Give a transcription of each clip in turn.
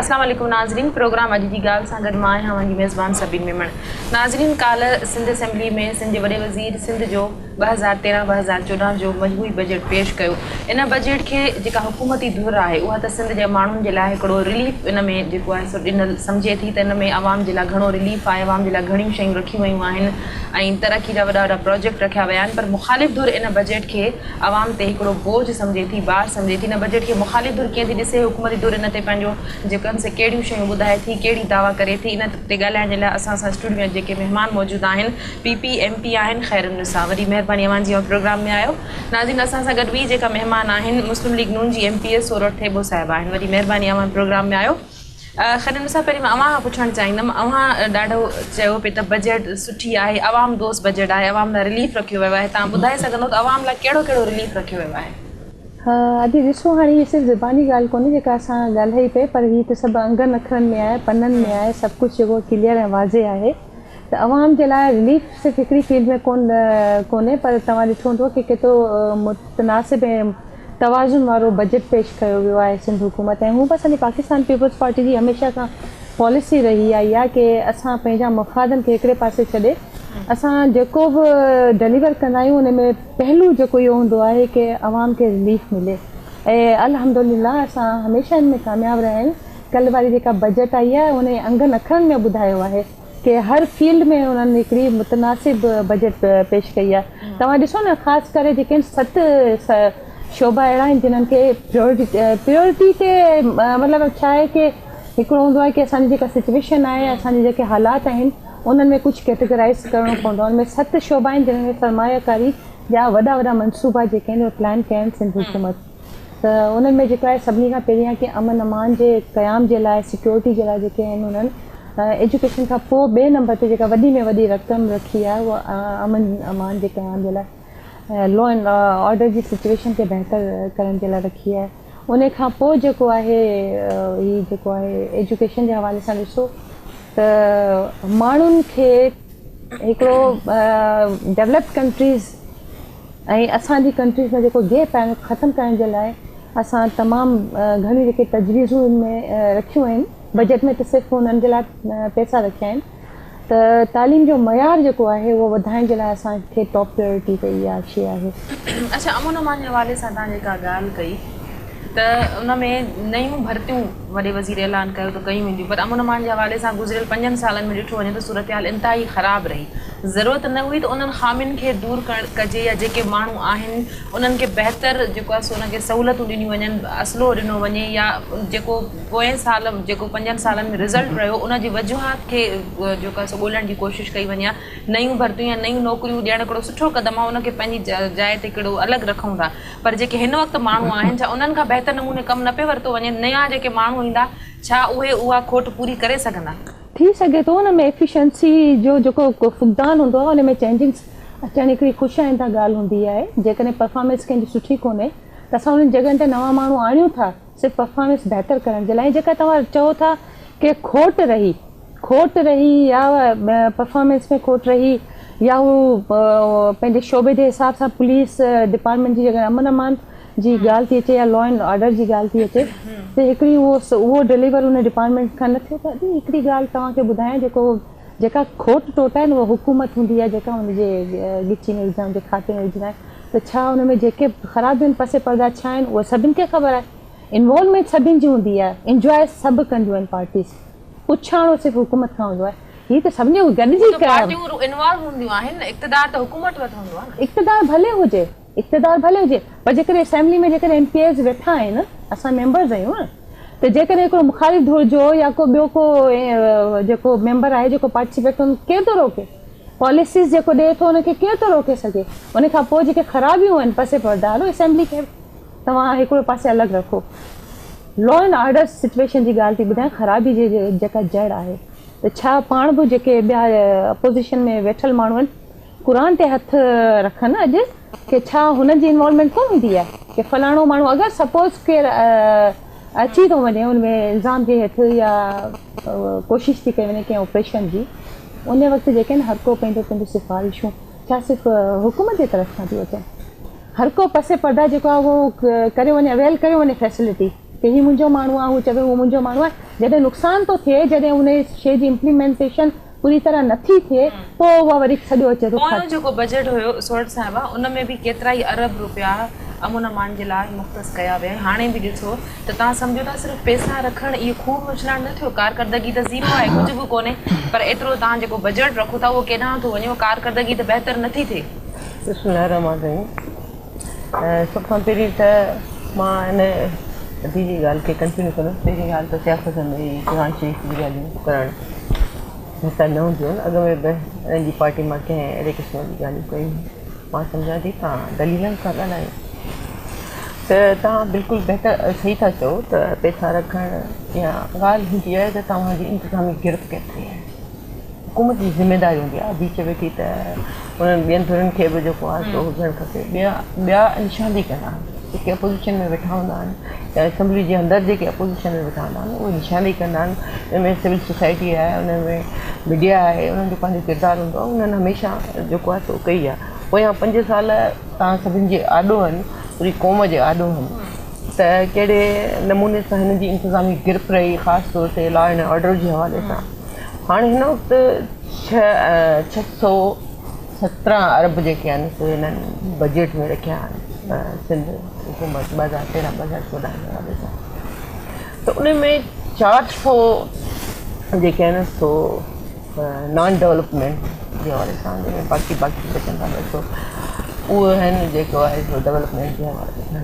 اسلام عليڪم ناظرين پروگرام اڄ جي ڳالهه سان گڏ مان آهيان اوهان جي ميزبان سبين ميمڻ ناظرين ڪالهه سنڌ اسيمبلي ۾ سنڌ جي وڏي وزير سنڌ جو 2013 2014 جو مجموعي بجيٽ پيش ڪيو ان بجيٽ کي جيڪا حڪومتي ڌر آهي اها ته سنڌ جي ماڻهن جي لاء هڪڙو رليف ان ۾ جيڪو آهي سو ڏنل سمجهي ٿي ته ان ۾ عوام جي لاء گهڻو رليف آهي عوام جي لاء گهڻيون شيون رکيون ويون آهن ۽ ترقي جا وڏا وڏا پراجيڪٽ رکيا ويا آهن پر مخالف ڌر ان بجيٽ کي عوام تي هڪڙو بوجهه سمجهي ٿي، بار سمجهي ٿي، ان بجيٽ کي مخالف ڌر ڪيئن ٿي ڏسي، حڪومتي ڌر ان تي پنهنجو جيڪو آهن سي ڪهڙيون شيون ٻڌائي ٿي، ڪهڙي دعويٰ ڪري ٿي، ان تي ڳالهائڻ جي لاء اسان سان اسٽوڊيو ۾ جيڪي مهمان موجود آهن پي پي ايم پي آهن خيرالنساء وڏي مهرباني اوهان جي اوهان پروگرام ۾ آيو ناظرين اسان سان گڏ ٻي جيڪا مهمان آهن مسلم ليگ نون جي ايم پي اي سورٺ ٿيٻو صاحب آهن وڏي مهرباني اوهان پروگرام ۾ آيو. خرم صاحب پهرين مان اوهان کان پڇڻ چاهيندم اوهان ڏاڍو چيو پئي ته بجيٽ سٺي آهي عوام دوست بجيٽ آهي عوام لاء رليف رکيو ويو آهي توهان ٻڌائي سگهندو ته عوام لاء ڪهڙو ڪهڙو رليف رکيو ويو آهي. ها ادي ڏسو هاڻي هي صرف زباني ڳالهه ڪونهي جيڪا اسان ڳالهائي پئي پر هي ته سڀ انگن اکرن ۾ آهي پنن ۾ آهي سڀ ڪجهه جيڪو ڪليئر ۽ واضح آهي ته عوام جي لاء رليف صرف هڪڙي فيلڊ ۾ ڪون ڪونهي پر توهان ڏٺو هوندو ڪي ڪيترو متناسب ۽ توازن وارو بجيٽ پيش ڪيو ويو آهي سنڌ حڪومت ۽ هونء به اسان جي پاڪستان پيپلز پارٽي جي هميشه کان پاليسي رهي آئي آهي ڪي اسان پنهنجا مفادن کي هڪڙي پاسي ڇڏي اسان جيڪو به ڊليور ڪندا آهيون ان ۾ پهلو جيڪو اهو هوندو آهي ڪي عوام کي رليف ملي ۽ الحمدلله اسان هميشه ان ۾ ڪامياب رهيا آهيون ڪلهه واري جيڪا بجيٽ آئي آهي ان انگن اکرن ۾ ٻڌايو آهي ڪي هر فيلڊ ۾ انهن هڪڙي متناسب بجيٽ پيش ڪئي آهي توهان ڏسو نه خاص ڪري جيڪي آهن ست شعبا اهڙا آهن جنهن کي پريورٽي پريورٽي تي مطلب ڇا آهي ڪي هڪڙو هوندو آهي ڪي اسان جي جيڪا سچويشن آهي اسان جي جيڪي حالات آهن انهن ۾ ڪجهه ڪيٽيگرائز ڪرڻو پوندو آهي ان ۾ ست شعبا آهن جنهن ۾ سرمايه ڪاري جا وڏا وڏا منصوبا جيڪي آهن اهي پلان ڪيا آهن سنڌ حڪومت ته انهن ۾ جيڪو آهي سڀني کان پهرين آهي ڪي امن امان جي قيام جي لاء سيڪيورٽي جي لاء جيڪي آهن انهن ايجوڪيشن کان پوء ٻئي نمبر تي جيڪا وڏي ۾ وڏي رقم رکي آهي اها امن امان جي قيام جي لاء لا اينڊ آرڊر جي سچويشن کي بهتر ڪرڻ جي لاء رکي آهي ان کان پوء جيڪو آهي هي جيڪو آهي ايجوڪيشن جي حوالي سان ڏسو ته ماڻهن کي هڪڙو ڊولپڊ ڪنٽريز ۽ اسان جي ڪنٽريز ۾ جيڪو گيپ آهي ان کي ختم ڪرڻ جي لاء اسان تمام گهڻيون جيڪي تجويزون ان ۾ رکيون آهن بجيٽ ۾ ته صرف انهن جي لاء پئسا رکيا آهن ته تعليم جو معيار جيڪو آهي اهو وڌائڻ جي لاء اسان کي ٽاپ پريورٽي تي اها شيء آهي. اڇا امن امان جي حوالي سان توهان جيڪا ڳالهه ڪئي ته ان ۾ نيون ڀرتيون وڏي وزير اعلان ڪيو ته ڪيون وينديون پر امن امان جي حوالي سان گذريل پنجن سالن ۾ ڏٺو وڃي ته صورتحال انتهائي خراب رهي ضرورت نه هئي ته انهن خامين کي دور ڪجي يا جيڪي ماڻهو آهن انهن کي بهتر جيڪو آهي سو انهن کي سهولتون ڏنيون وڃن اسلحو ڏنو وڃي يا جيڪو پوئين سال جيڪو پنجن سالن ۾ رزلٽ رهيو ان جي وجوهات کي جيڪو آهي سو ڳولڻ جي ڪوشش ڪئي وڃي ها نيون ڀرتيون يا نيون نوڪريون ڏيڻ هڪڙو سٺو قدم آهي ان کي پنهنجي جاء تي هڪڙو الڳ رکون ٿا پر جيڪي هن وقت ماڻهو آهن ڇا انهن کان بهتر نموني ڪم نه پيو ورتو وڃي نيان جيڪي ماڻهو ايندا ڇا اهي اها کوٽ پوري ڪري سگهندا؟ ٿي سگهي ٿو ان ۾ ايفيشنسي جو جيڪو فقدان هوندو آهي ان ۾ چينجنگس اچڻ هڪڙي خوش آئنده ڳالهه هوندي آهي جيڪڏهن پرفارمنس ڪنهن جي سٺي ڪونهي ته اسان انهن جڳهن تي نوان ماڻهو آڻيون ٿا صرف پرفارمنس بهتر ڪرڻ جي لاء ۽ جيڪا توهان چئو ٿا ڪي کوٽ رهي کوٽ رهي يا پرفارمنس ۾ کوٽ رهي يا هو پنهنجي شعبي جي حساب سان پوليس ڊپارٽمينٽ جي جيڪڏهن امن امان جي ڳالهه ٿي اچي يا لا اينڊ آرڊر جي ڳالهه ٿي اچي ته هڪڙي اهو اهو ڊليور ان ڊپارٽمينٽ کان نه ٿيو ته ادي هڪڙي ڳالهه توهان کي ٻڌايان جيڪو جيڪا کوٽ ٽوٽ آهن اها حڪومت هوندي آهي جيڪا ان جي ڳچي ۾ وجهندا ان جي کاتي ۾ وجهندا آهن ته ڇا ان ۾ جيڪي خرابيون آهن پس پرده ڇا آهن اهو سڀن کي خبر آهي انوالومينٽ سڀن جي هوندي آهي انجواء سڀ ڪنديون آهن پارٽيز پڇاڻو صرف حڪومت کان هوندو آهي هي ته سڀني جو گڏجي پارٽيون انوالو هونديون آهن اقتدار ته حڪومت وٽ هوندو آهي نه اقتدار ڀلي هجي اقتدار ڀلي هجي پر جيڪڏهن اسيمبلي ۾ جيڪڏهن ايم پي ايز ويٺا آهن اسان ميمبرز آهيون نه ته جيڪڏهن هڪڙو مخالف ڌر جو يا ڪو ٻيو ڪو جيڪو ميمبر آهي جيڪو پارٽيسپيٽ ڪندو ڪير ٿو روڪي پاليسيز جيڪو ڏئي ٿو ان کي ڪير ٿو روڪي سگهي ان کان پوء جيڪي خرابيون آهن پس پرده هلو اسيمبلي کي توهان هڪڙو پاسي الڳ رکو لا اينڊ آرڊر سچويشن جي ڳالهه ٿي ٻڌايان خرابي جي جيڪا جڙ آهي ته ڇا پاڻ به جيڪي ٻيا اپوزيشن ۾ ويٺل ماڻهو آهن قرآن تي هٿ رکن اڄ ڪي ڇا هنن جي انوالومينٽ ڪونه هوندي آهي ڪي فلاڻو ماڻهو اگر سپوز ڪير اچي ٿو وڃي ان ۾ الزام جي هيٺ يا ڪوشش ٿي ڪئي وڃي ڪنهن آپريشن جي ان وقت جيڪي آهن هر ڪو پنهنجو پنهنجو سفارشون ڇا صرف حڪومت جي طرف کان ٿيون اچن هر ڪو پس پرده جيڪو آهي اهو ڪريو وڃي اويل ڪيو وڃي فيسلٽي ڪه هي منهنجو ماڻهو آهي هو چوي هو منهنجو ماڻهو آهي جڏهن نقصان ٿو ٿئي جڏهن ان شيء جي امپليمينٽيشن پوري طرح نٿي ٿئي پوء اها وري سڄو اچي ٿو پويون جيڪو بجيٽ هيو سورٺ صاحبه ان ۾ به ڪيترائي ارب روپيا امن امان جي لاء مختص ڪيا ويا هاڻي به ڏسو ته توهان سمجهو ٿا صرف پيسا رکڻ اهو کوهه ۾ اڇلائڻ نه ٿيو ڪارڪردگي ته زيرو آهي ڪجهه به ڪونهي پر ايترو توهان جيڪو بجيٽ رکو ٿا اهو ڪيڏانهن ٿو وڃي اها ڪارڪردگي ته بهتر نٿي ٿئي. بسم الله الرحمٰن الرحيم سڀ کان پهرين ته مان ان ادي جي ڳالهه کي ڪنٽينيو ڪندس پهرين ڳالهه ته سياست ۾ قرآن شريف جون ڳالهيون ڪرڻ بهتر نه هونديون آهن اڳ ۾ به انهن جي پارٽي مان ڪنهن اهڙي قسم جون ڳالهيون ڪيون مان سمجهان ٿي توهان دليلن سان ڳالهايو ته توهان بلڪل بهتر صحيح ٿا چئو ته پئسا رکڻ يا ڳالهه هوندي آهي ته توهان جي انتظامي گرفت ڪيتري آهي حڪومت جي ذميداري هوندي آهي ادي چوي ٿي ته انهن ٻين ڌرين کي به جيڪو آهي سو هجڻ کپي ٻيا ٻيا نشاندهي ڪندا آهن جيڪي اپوزيشن ۾ ويٺا هوندا آهن يا اسيمبلي جي اندر جيڪي اپوزيشن ۾ ويٺا هوندا آهن اهي نشاندهي ڪندا آهن ان ۾ سول سوسائٽي آهي ان ۾ ميڊيا آهي انهن جو پنهنجو ڪردار هوندو آهي انهن هميشه جيڪو آهي سو ڪئي آهي پويان پنج سال توهان سڀني جي آڏو آهن پوري قوم جي آڏو آهن ته ڪهڙي نموني سان هنن جي انتظامي گرپ رهي خاص طور تي لا اينڊ آرڊر جي حوالي سان هاڻي هن وقت 617 ارب جيڪي آهن سي هنن بجيٽ ۾ رکيا آهن سنڌ حڪومت 2013 2014 جي حوالي سان ته ان ۾ 400 جيڪي آهن سو نان ڊولپمينٽ جي حوالي سان جنهن ۾ باقي باقي بچن ٿا پئسو اهو آهن جيڪو آهي سو ڊولپمينٽ جي حوالي سان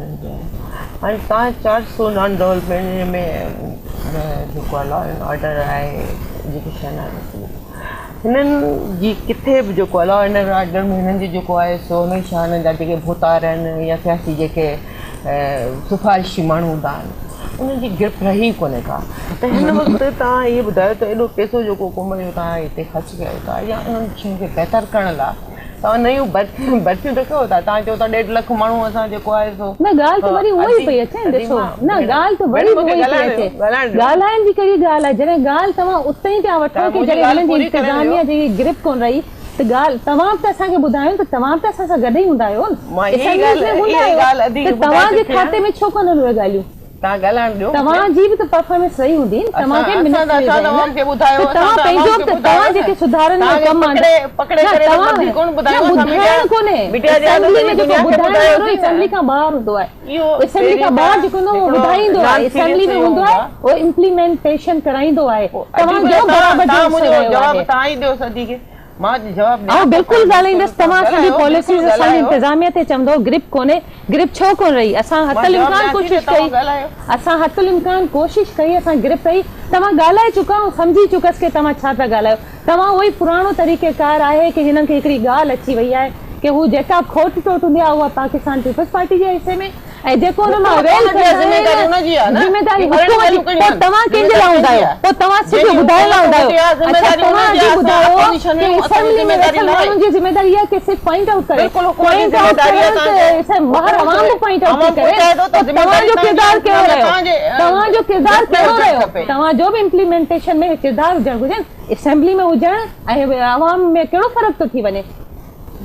هاڻي تان 400 نان ڊولپمينٽ ۾ جيڪو آهي لا اينڊ آرڊر آهي ايجوڪيشن آهي هنن جي ڪٿي به جيڪو آهي لا اينڊ آرڊر ۾ هنن جي جيڪو آهي سو هميشه هنن جا جيڪي ڀوتار آهن يا سياسي جيڪي سفارشي ماڻهو هوندا آهن انهن جي گرفت رهي ئي ڪونهي ڪا ته هن وقت توهان اهو ٻڌايو ته ايڏو پئسو جيڪو قوم جو توهان هتي خرچ ڪيو ٿا يا انهن شين کي بهتر ڪرڻ لاء توهان نيون ڀرتيون ته ڪيو ٿا توهان چئو ٿا ڏيڍ لک ماڻهو اسان جيڪو آهي سو نه ڳالهه ته وري اها ئي پئي اچي نه ڏسو نه ڳالهه ته وري به اها ئي پئي اچي ڳالهائڻ جي ڪهڙي ڳالهه آهي جڏهن ڳالهه توهان اتي ئي پيا وٺو ڪي جڏهن هنن جي انتظاميا جي گرپ ڪونه رهي ته ڳالهه توهان به ته اسان کي ٻڌايو نه ته توهان به ته اسان سان گڏ ئي هوندا آهيو نه اسيمبليز ۾ هوندا آهيو ته توهان جي کاتي ۾ ڇو ڪونه اهي ڳالهيون توهان جي به ته پرفارمنس رهي هوندي نه توهان کي منٽس مليا آهن نه ته توهان پنهنجو به ته توهان جيڪي سڌارن ۾ ڪم آندا نه توهان نه ٻڌائڻ ڪونهي اسيمبلي ۾ جيڪو ٻڌائڻ وارو اسيمبلي کان ٻاهر هوندو آهي اسيمبلي کان ٻاهر جيڪو هوندو آهي اهو ٻڌائيندو آهي اسيمبلي ۾ هوندو آهي اهو امپليمينٽيشن ڪرائيندو آهي توهان جو برابر جو حصو رهيو آهي. آئون بلڪل ڳالهائيندس توهان اسان جي پاليسيز اسان جي انتظاميه تي چوندو گرپ ڪونهي گرپ ڇو ڪونه رهي اسان حت الامڪان ڪوشش ڪئي اسان حت الامڪان ڪوشش ڪئي اسان گرپ رهي توهان ڳالهائي چڪا آئون سمجهي چڪس ڪي توهان ڇا پيا ڳالهايو توهان اهو ئي پراڻو طريقه ڪار آهي ڪي هنن کي هڪڙي ڳالهه اچي وئي آهي ڪي هو جيڪا کوٽ ٽوٽ هوندي آهي اها پاڪستان پيپلز پارٽي جي حصي ۾ ۽ جيڪو ان مان ويل ڪندا آهن ذميداري حڪومت جي پوء توهان ڪنهن جي لاء هوندا آهيو پوء توهان صرف ٻڌائڻ لاء هوندا آهيو اڇا توهان اڄ ٻڌايو ڪي اسيمبلي ۾ ويٺل ماڻهن جي ذميداري اها ڪي صرف پوائنٽ آئوٽ ڪري پوائنٽ آئوٽ ڪرڻ ته ٻاهر عوام به پوائنٽ آئوٽ ٿي ڪري پوء توهان جو ڪردار ڪهڙو رهيو توهان جو ڪردار ڪهڙو رهيو توهان جو به امپليمينٽيشن ۾ ڪردار هجڻ گهرجي اسيمبلي ۾ هجڻ ۽ عوام ۾ ڪهڙو فرق ٿو ٿي وڃي.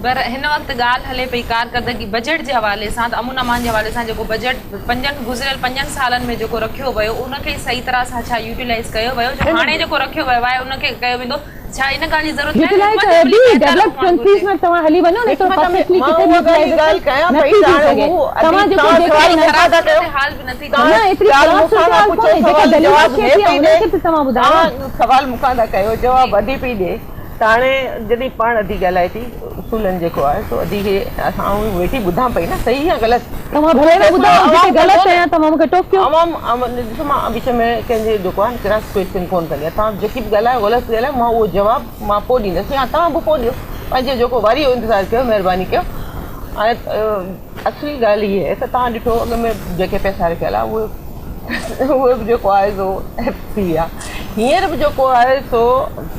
پر هن وقت ڳالهه هلي پئي ڪارڪردگي بجيٽ جي حوالي سان ته امن امان جي حوالي سان جيڪو بجيٽ پنجن گذريل پنجن سالن ۾ جيڪو رکيو ويو ان کي صحيح طرح سان ڇا يوٽيلائيز ڪيو ويو جو هاڻي جيڪو رکيو ويو آهي ان کي ڪيو ويندو ڇا ان ڳالهه جي ضرورت ناهي يوٽيلائيز حڪمت عملي به بهتر ڊولپڊ هئڻ ڪنٽريز گهرجي. ۾ توهان هلي وڃو نه ايترو پرفيڪٽلي ڪٿي به يوٽيلائيزيشن نٿي ٿي سگهي توهان جيڪو جيڪڏهن خراب صورتحال به نٿي نه ايتري خراب صورتحال ڪونهي جيڪا دليل اچي ٿي ان کي به توهان ٻڌايو. سوال مون کان ٿا ڪيو جواب ادي پئي ڏي. ته هاڻي جڏهن پاڻ ادي ڳالهائي ٿي اصولن جيڪو آهي سو ادي کي اسان آئون ويٺي ٻڌان پئي نه صحيح يا غلط. توهان ڀلي نه ٻڌايو آئون جتي غلط آهيان توهان مون کي ٽوڪيو. عوام ڏسو مان وچ ۾ ڪنهن جي جيڪو آهي ڪراس ڪوئسچن ڪونه ڪندي آهيان توهان جيڪي به ڳالهايو غلط ڳالهايو مان اهو جواب مان پوء ڏيندس يا توهان به پوء ڏيو پنهنجو جيڪو واري جو انتظار ڪيو مهرباني ڪيو هاڻي اصل ڳالهه هيء آهي ته توهان ڏٺو اڳ ۾ جيڪي پئسا رکيل هئا اهي اهي به جيڪو آهي سو ٿي ويا هينئر به جيڪو آهي سو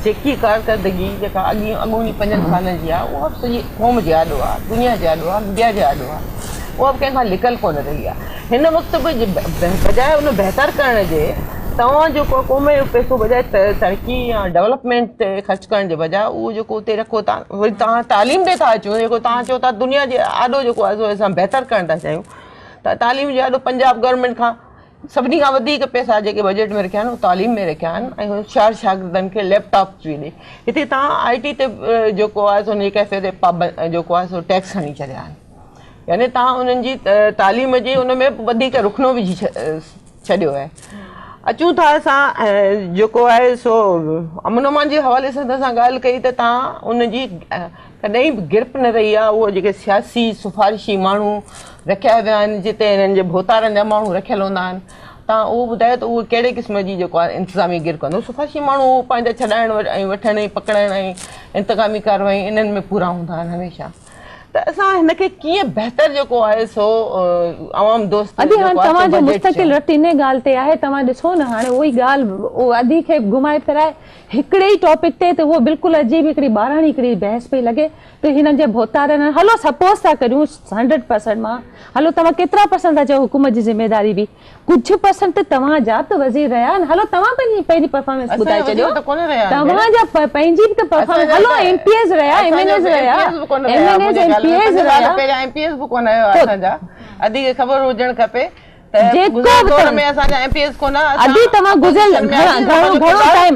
جيڪي ڪارڪردگي جيڪا اڳي اڳوڻي پنجن سالن جي آهي اها به سڄي قوم جي آڏو آهي دنيا جي آڏو آهي ميڊيا جي آڏو آهي اها به ڪنهن کان لڪل ڪونه رهي آهي هن وقت به بجاء ان بهتر ڪرڻ جي توهان جيڪو قوم جو پئسو بجاء ترقي يا ڊولپمينٽ تي خرچ ڪرڻ جي بجاء اهو جيڪو اتي رکو ٿا وري توهان تعليم ڏي ٿا اچو جيڪو توهان چئو ٿا دنيا جي آڏو جيڪو آهي سو اسان بهتر ڪرڻ ٿا چاهيون ته تعليم جي آڏو پنجاب گورنمينٽ کان سڀني کان وڌيڪ پئسا جيڪي بجيٽ ۾ رکيا آهن اهي تعليم ۾ رکيا آهن ۽ هوشيار شاگردن کي ليپ ٽاپس به ڏي. هتي توهان آء ٽي تي جيڪو آهي سو ان جي ڪيفي تي پابند جيڪو آهي سو ٽيڪس هڻي ڇڏيا آهن يعني توهان انهن جي تعليم جي ان ۾ وڌيڪ رخنو وجهي ڇڏيو آهي. اچون ٿا اسان جيڪو آهي سو امن امان جي حوالي سان اسان ڳالهه ڪئي ته توهان ان جي ڪڏهن به گرپ نه رهي آهي اهو جيڪي سياسي سفارشي ماڻهو رکيا ويا آهن جتي هنن جي ڀوتارن جا ماڻهو رکيل هوندا آهن توهان اهو ٻڌايو ته اهو ڪهڙي قسم جي جيڪو آهي انتظامي گرپ ڪندو سفارشي ماڻهو پنهنجا ڇڏائڻ ۽ وٺڻ ۽ پڪڙڻ ۽ انتقامي ڪارروائي انهن ۾ پورا هوندا آهن هميشه ته اسان هن کي ڪيئن بهتر جيڪو آهي سو عوام دوست ادي هاڻي توهان جو مستقل رٽ انهي ڳالهه تي آهي توهان ڏسو نه هاڻي اهو ئي ڳالهه ادي کي گهمائي ڦيرائي هڪڙي ئي ٽاپڪ تي ته اهو بلڪل عجيب هڪڙي ٻاراڻي هڪڙي بحث پئي لڳي ته هنن جي ڀوتارن هلو سپوز ٿا ڪريون هنڊريڊ پرسنٽ مان هلو توهان ڪيترا پرسنٽ ٿا چئو حڪومت جي ذميواري به ڪجهه پرسنٽ ته توهان جا به ته وزير رهيا آهن هلو توهان پنهنجي پنهنجي پرفارمنس ٻڌائي ڇڏيو توهان جا پنهنجي به ته پرفارمنس هلو ايم پي ايز رهيا ايم اين ايز رهيا M N As M P As رهيا پهريان ايم پي ايز به ڪونه هيو اسان جا ادي کي خبر هجڻ کپي جيڪو به ۾ اسان جا ايم پي ايز ڪونه ادي توهان گذريل گهڻو گهڻو ٽائيم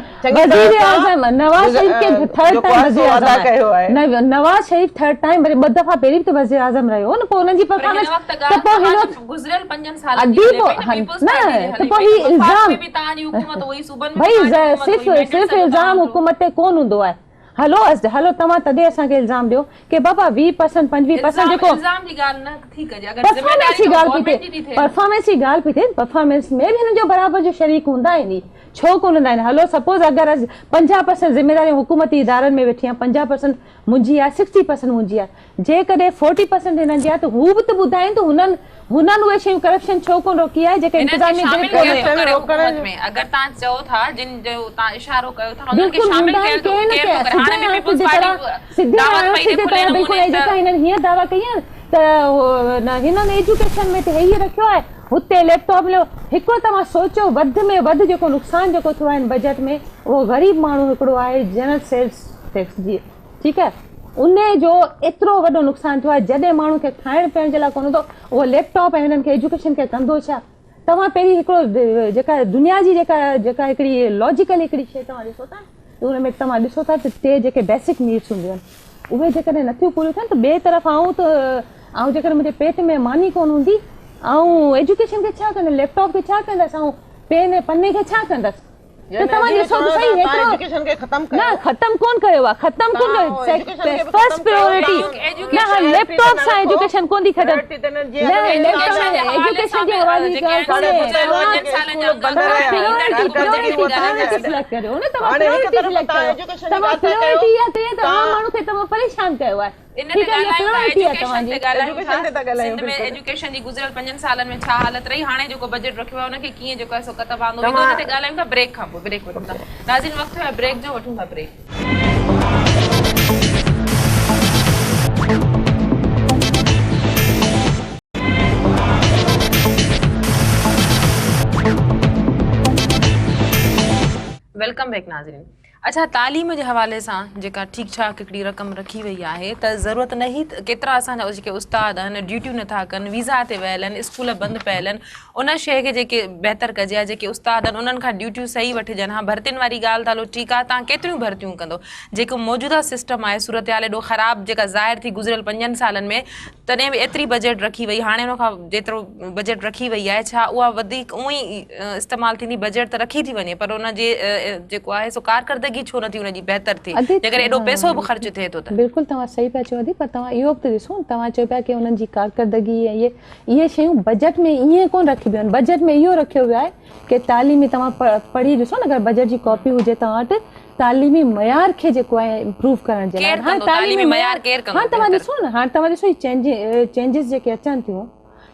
وزير اعظم نواز شريف کي ٿرڊ ٽائيم وزير اعظم نواز شريف ٿرڊ ٽائيم وري ٻه دفعا پهرين به ته وزير اعظم رهيو نه پوء انهن جي پرفارمنس ته پوء هن وقت گذريل پنجن سالن جي هلي پئي نه پيپلز پارٽي جي هلي پئي وفاق ۾ به توهان جي حڪومت هئي صوبن ۾ به توهان جي حڪومت هئي صرف الزام حڪومت تي ڪونه هوندو آهي هلو هلو توهان تڏهن اسان کي الزام ڏيو ڪي بابا 20 پرسنٽ 25 پرسنٽ جيڪو الزام جي ڳالهه نه ٿي ڪجي اگر پرفارمنس جي ڳالهه پئي ٿئي پرفارمنس جي ڳالهه پئي ٿئي پرفارمنس ۾ به هنن جو برابر جو شريڪ هوندا آهن ئي ڇو ڪونه هوندا آهن هلو سپوز اگر 50 پرسنٽ ذميواري حڪومتي ادارن ۾ ويٺي آهيان 50 پرسنٽ منهنجي آهي 60 پرسنٽ منهنجي آهي جيڪڏهن فورٽي پرسنٽ هنن جي آهي ته هو به ته ٻڌائين ته هنن هنن اهي شيون ڪرپشن ڇو ڪونه روڪي آهي جيڪا هنن کي انتظامي شامل گرفت ڪير ٿو ڪونهي. ڪري حڪومت ۾ اگر توهان چئو ٿا جن جو توهان اشارو ڪيو ٿا انهن کي بلڪل شامل هوندا ڪير آهن ٿو ڪنهن نه ڪير ٿو ڪنهن ڪري هاڻي سڌي به ۽ پيپلز سڌي طرح پارٽي سڌي دعوت ۽ پئي ڏي سڌي کلي طرح بلڪل نموني ۽ ته جيڪا هنن هيئن دعويٰ ڪئي آهي ته نه هنن ايجوڪيشن ۾ ته هي ئي رکيو آهي هتي ليپ ٽاپ مليو هڪڙو توهان سوچيو وڌ ۾ وڌ جيڪو نقصان جيڪو ٿيو آهي هن بجيٽ ۾ اهو غريب ماڻهو هڪڙو آهي جنرل سيلز ٽيڪس جي ٺيڪ آهي انهي جو ايترو وڏو نقصان ٿيو آهي جڏهن ماڻهو کي کائڻ پيئڻ جي لاء ڪونه هوندو اهو ليپ ٽاپ ۽ هنن کي ايجوڪيشن کي ڪندو ڇا توهان پهرين هڪڙو جيڪا دنيا جي جيڪا جيڪا هڪڙي لاجيڪل هڪڙي شي توهان ڏسو ٿا ته ان ۾ توهان ڏسو ٿا ته ٽي جيڪي بيسڪ نيڊس هونديون آهن اهي جيڪڏهن نٿيون پوريون ٿين ته ٻئي طرف آئون ته آئون جيڪڏهن منهنجي پيٽ ۾ ماني ڪونه هوندي آئون ايجوڪيشن کي ڇا ڪندس ليپ ٽاپ کي ڇا ڪندس آئون پين ۽ پني کي ڇا ڪندس ته توهان ڏسو ته صحيح هيترو نه ختم ڪون ڪيو آ ختم ڪون ڪيو فرسٽ پريورٽي نه ها ليپ ٽاپ سان ايجوڪيشن ڪون ٿي ختم نه ليپ ٽاپ ايجوڪيشن جي حوالي جي ڳالهه ڪونهي توهان پريورٽي پريورٽي پريورٽي سليڪٽ ڪريو نه توهان پريورٽي سليڪٽ ڪيو توهان پريورٽي اها ڪئي ته عام ماڻهو کي توهان پريشان ڪيو آهي ان تي ڳالهايون ٿا ايجوڪيشن تي ڳالهايون ٿا سنڌ ۾ ايجوڪيشن جي گذريل پنجن سالن ۾ ڇا حالت رهي هاڻي جيڪو بجيٽ رکيو آهي ان کي ڪيئن جيڪو آهي سو ڪتب آندو ويندو ان تي ڳالهايون ٿا بريڪ کان پوء بريڪ وٺون ٿا ناظرين وقت ٿيو آهي بريڪ جو وٺون ٿا بريڪ. Welcome back ناظرين اڇا تعليم جي حوالي سان جيڪا ٺيڪ ٺاڪ هڪڙي رقم رکي وئي آهي ته ضرورت نه هئي ته ڪيترا اسان جا جيڪي استاد آهن ڊيوٽيون نٿا ڪن ويزا تي ويل آهن اسڪول بند پيل آهن ان شيء کي جيڪي بهتر ڪجي ها جيڪي استاد آهن انهن کان ڊيوٽيون صحيح وٺجن ها ڀرتين واري ڳالهه ته هلو ٺيڪ آهي توهان ڪيتريون ڀرتيون ڪندو جيڪو موجوده سسٽم آهي صورتحال ايڏو خراب جيڪا ظاهر ٿي گذريل پنجن سالن ۾ تڏهن به ايتري بجيٽ رکي وئي هاڻي ان کان جيترو بجيٽ رکي وئي آهي ڇا اها وڌيڪ اونئن ئي استعمال ٿيندي بجيٽ ته رکي ٿي وڃي پر ان جي جيڪو آهي سو ڪارڪردگي ڇو نٿي ان جي بهتر ٿئي جيڪڏهن ايڏو پئسو به خرچ ٿئي ٿو ته. بلڪل توهان صحيح پيا چئو ادي پر توهان اهو به ته ڏسو توهان چئو پيا ڪي انهن جي ڪارڪردگي ۽ اهي اهي شيون بجيٽ ۾ ائين ڪونه رکبيون آهن بجيٽ ۾ اهو رکيو ويو آهي ڪي تعليمي توهان پڙهي ڏسو نه اگر بجيٽ جي ڪاپي هجي توهان وٽ تعليمي معيار کي جيڪو آهي امپروو ڪرڻ جي لاء هاڻي تعليمي معيار ڪير ڪندو هاڻي توهان ڏسو نه هاڻي توهان ڏسو هي چينجز جيڪي اچن ٿيون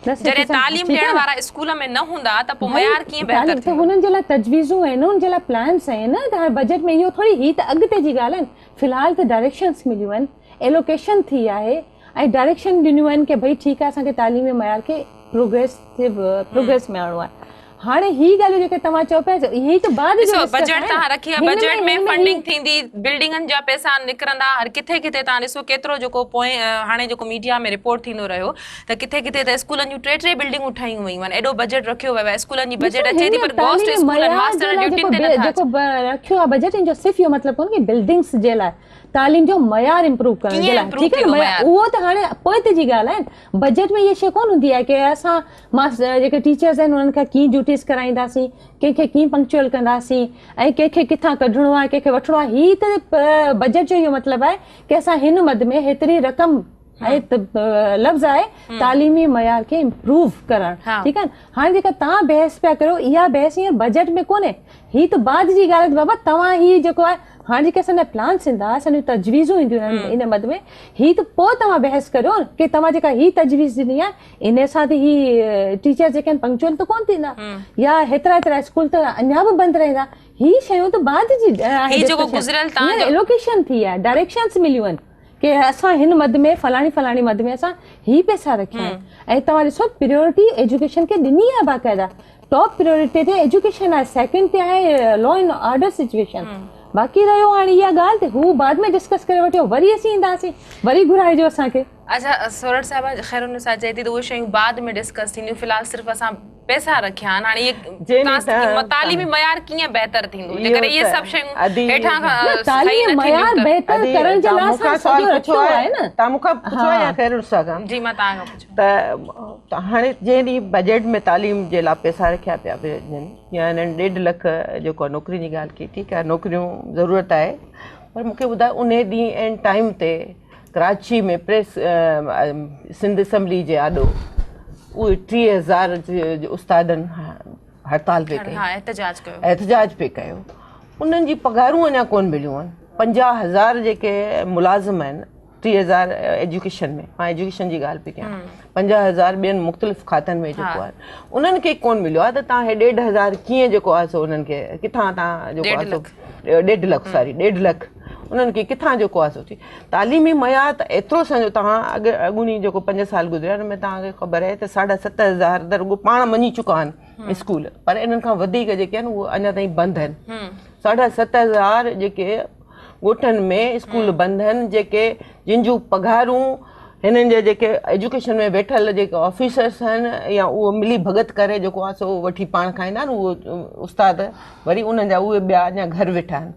جڏهن تعليم ڏيڻ وارا اسڪول ۾ نه هوندا ته پوء معيار ڪيئن بهتر ٿيندو هنن جي لاء تجويزون آهن انهن جي لاء پلانس آهن ته هاڻي بجيٽ ۾ اهو ٿوري هي ته اڳتي جي ڳالهه آهن في الحال ته ڊائريڪشنس مليون آهن ايلوڪيشن ٿي آهي ۽ ڊائريڪشن ڏنيون آهن ڪي ڀئي ٺيڪ آهي اسان کي تعليمي معيار کي پروگريس پروگريس ۾ آڻڻو آهي. هاڻي هي ڳالهيون جيڪي توهان چئو پيا هي ته بعد جو ڏسو ڊسڪس بجيٽ آهي توهان رکي آهي هن ۾ بجيٽ ۾ هن ۾ هي فنڊنگ ٿيندي بلڊنگن جا پئسا نڪرندا هر ڪٿي ڪٿي توهان ڏسو ڪيترو جيڪو پوئين هاڻي جيڪو ميڊيا ۾ رپورٽ ٿيندو رهيو ته ڪٿي ڪٿي ته اسڪولن جون ٽي ٽي بلڊنگون ٺهيون ويون آهن ايڏو بجيٽ رکيو ويو آهي اسڪولن جي ڏسو بجيٽ اچي هن ٿي ۾ پر گوسٽ تعليمي اسڪول آهن معيار جي ماستر لاء ڊيوٽين جيڪو تي نٿا جيڪو اچن رکيو آهي بجيٽ ان جو صرف اهو مطلب ڪونهي ڪي بلڊنگس جي لاء تعليم جو معيار امپروو ڪرڻ جي ڪيئن لاء امپروو ٺيڪ آهي نه ٿيندو معيار معيار اهو ته هاڻي پوئتي جي ڳالهه آهي بجيٽ ۾ اها شيء ڪونه هوندي آهي ڪي اسان مان جيڪي ٽيچرز آهن انهن کان ڪيئن ڊيوٽيز ڪرائينداسين ڪنهن کي ڪيئن پنڪچوئل ڪنداسين ۽ ڪنهن کي ڪٿان ڪڍڻو آهي ڪنهن کي وٺڻو آهي هي ته بجيٽ جو اهو مطلب آهي ڪي اسان هن مد ۾ هيتري رقم ۽ لفظ آهي تعليمي معيار کي امپروو ڪرڻ ٺيڪ آهي هاڻي جيڪا توهان بحث پيا ڪريو اها بحث هينئر بجيٽ ۾ ڪونهي هي ته بعد جي ڳالهه آهي بابا توهان هي جيڪو آهي هاڻي جيڪي اسان جا پلانس ايندا اسان جون تجويزون اينديون ان مد ۾ هي ته پوء توهان بحث ڪريو ڪي توهان جيڪا هي تجويز ڏني آهي ان سان ته هي ٽيچر جيڪي آهن پنڪچوئل ته ڪونه ٿيندا يا هيترا هيترا اسڪول ته اڃا به بند رهندا هي شيون ته بعد جي هي جيڪو گذريل توهان جو الوڪيشن ٿي آهي ڊائريڪشنس مليون آهن ڪي اسان هن مد ۾ فلاڻي فلاڻي مد ۾ اسان هي پئسا رکيا آهن ۽ توهان ڏسو پريورٽي ايجوڪيشن کي ڏني آهي باقاعده ٽاپ پريورٽي تي ايجوڪيشن آهي سيڪنڊ تي آهي لا اينڊ آرڊر سچويشن باقي رهيو هاڻي اها ڳالهه ته هو بعد ۾ ڊسڪس ڪري وٺو وري اسين اينداسين وري گهرائجو اسان کي. اڇا سورٺ صاحبه خيرالنساء چئي ٿي ته اهي شيون بعد ۾ ڊسڪس ٿينديون في الحال صرف اسان پئسا رکيا آهن هاڻي اهي تعليمي معيار ڪيئن بهتر ٿيندو جيڪڏهن اهي سڀ شيون هيٺان کان تعليمي معيار بهتر ڪرڻ جي لاء اسان سڄو رکيو آهي نه توهان مون کان پڇيو آهي يا خيرالنساء کان؟ جي مان توهان کان پڇيو. ته هاڻي جنهن ڏينهن بجيٽ ۾ تعليم جي لاء پئسا رکيا پيا وڃن يا هنن ڏيڍ لک جيڪو نوڪرين جي ڳالهه ڪئي ٺيڪ آهي نوڪريون ضرورت آهي پر مون کي ٻڌايو انهي ڏينهن عين ٽائيم تي ڪراچي ۾ پريس سنڌ اسيمبلي جي آڏو اهي 30,000 استادن هڙتال پئي ڪئي احتجاج ڪيو احتجاج پئي ڪيو انهن جي پگهارون اڃا ڪون مليون آهن 50,000 جيڪي ملازم آهن 30,000 ايجوڪيشن ۾ مان ايجوڪيشن جي ڳالهه پئي ڪيان 50,000 ٻين مختلف کاتن ۾ جيڪو آهي انهن کي ڪون مليو آهي ته تان هي 1.5 هزار ڪيئن جيڪو آهي سو انهن کي ڪٿان تان جيڪو آهي سو ڏيڍ لک ساري ڏيڍ لک انهن کي ڪٿان جيڪو آهي سو ٿي تعليمي معيار ته ايترو سمجهو توهان اڳ اڳوڻي جيڪو پنج سال گذريا ان ۾ توهان کي خبر آهي ته ساڍا ست هزار ته رڳو پاڻ مڃي چڪا آهن اسڪول پر انهن کان وڌيڪ جيڪي آهن اهي اڃا تائين بند آهن 7500 جيڪي ڳوٺن ۾ اسڪول بند آهن جيڪي جن جون پگهارون هنن جي جيڪي ايجوڪيشن ۾ ويٺل جيڪي آفيسرس آهن يا اهو ملي ڀڳت ڪري جيڪو آهي سو وٺي پاڻ کائيندا آهن اهو استاد وري انهن جا اهي ٻيا اڃا گهر ويٺا آهن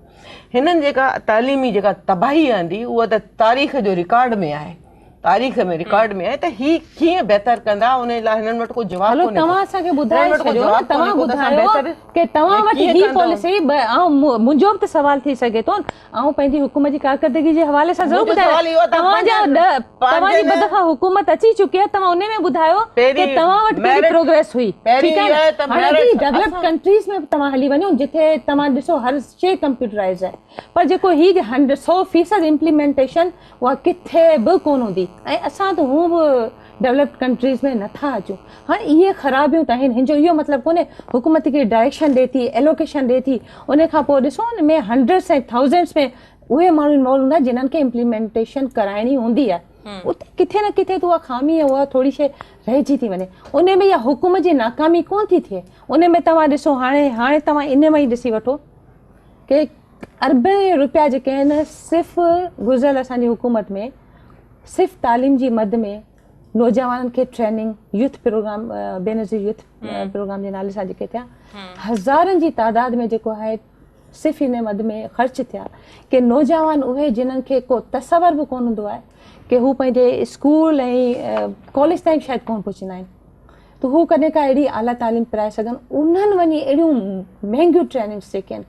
هنن جيڪا تعليمي جيڪا تباهي آندي اها ته تاريخ جو رڪارڊ ۾ آهي تاريخ ۾ رڪارڊ ۾ آهي ته هي ڪيئن بهتر ڪندا ان لاء هنن وٽ ڪو جواب هلو ڪونهي توهان اسان کي ٻڌائي ڇڏيو نه توهان ٻڌايو ڪي توهان وٽ هي پاليسي منهنجو به ته سوال ٿي سگهي ٿو آئون پنهنجي حڪومت جي ڪارڪردگي جي حوالي سان ضرور ٻڌايو توهان جا توهان جي ٻه دفعا حڪومت اچي چڪي آهي توهان ان ۾ ٻڌايو ڪي توهان وٽ ڪهڙي پروگريس هئي ٺيڪ آهي نه هاڻي ڊولپڊ ڪنٽريز ۾ توهان هلي وڃو جتي توهان ڏسو هر شي ڪمپيوٽرائز آهي پر جيڪو هي 100% امپليمينٽيشن اها ڪٿي به ڪونه هوندي ۽ اسان ته هونء به ڊولپڊ ڪنٽريز ۾ نٿا اچون. هاڻي اهي خرابيون ته آهن، هن جو اهو مطلب ڪونهي حڪومت هڪڙي ڊائريڪشن ڏئي ٿي، ايلوڪيشن ڏئي ٿي، ان کان پوء ڏسو ان ۾ هنڊريڊس ۽ ٿائوزنڊس ۾ اهي ماڻهو انوالو هوندا جنهن کي امپليمينٽيشن ڪرائڻي هوندي آهي. اتي ڪٿي نه ڪٿي ته اها خامي ۽ اها ٿوري شيء رهجي ٿي وڃي. ان ۾ اها حڪومت جي ناڪامي ڪونه ٿي ٿئي. ان ۾ توهان ڏسو هاڻي هاڻي توهان ان مان ئي ڏسي وٺو ڪي اربين روپيا جيڪي آهن صرف گذريل اسان جي حڪومت ۾ صرف تعليم جي مد ۾ نوجوانن کي training youth programme Benazir youth programme جي نالي سان جيڪي ٿيا هزارن جي تعداد ۾ جيڪو آهي صرف ان مد ۾ خرچ ٿيا ڪي نوجوان اهي جنن کي ڪو تصور به ڪون هوندو آهي ڪي هو پنهنجي اسڪول ۽ ڪاليج تائين شايد ڪون پهچندا آهن ته هو ڪڏهن ڪا اهڙي اعليٰ تعليم پرائي سگهن انهن وڃي اهڙيون مهنگيون ٽريننگس جيڪي آهن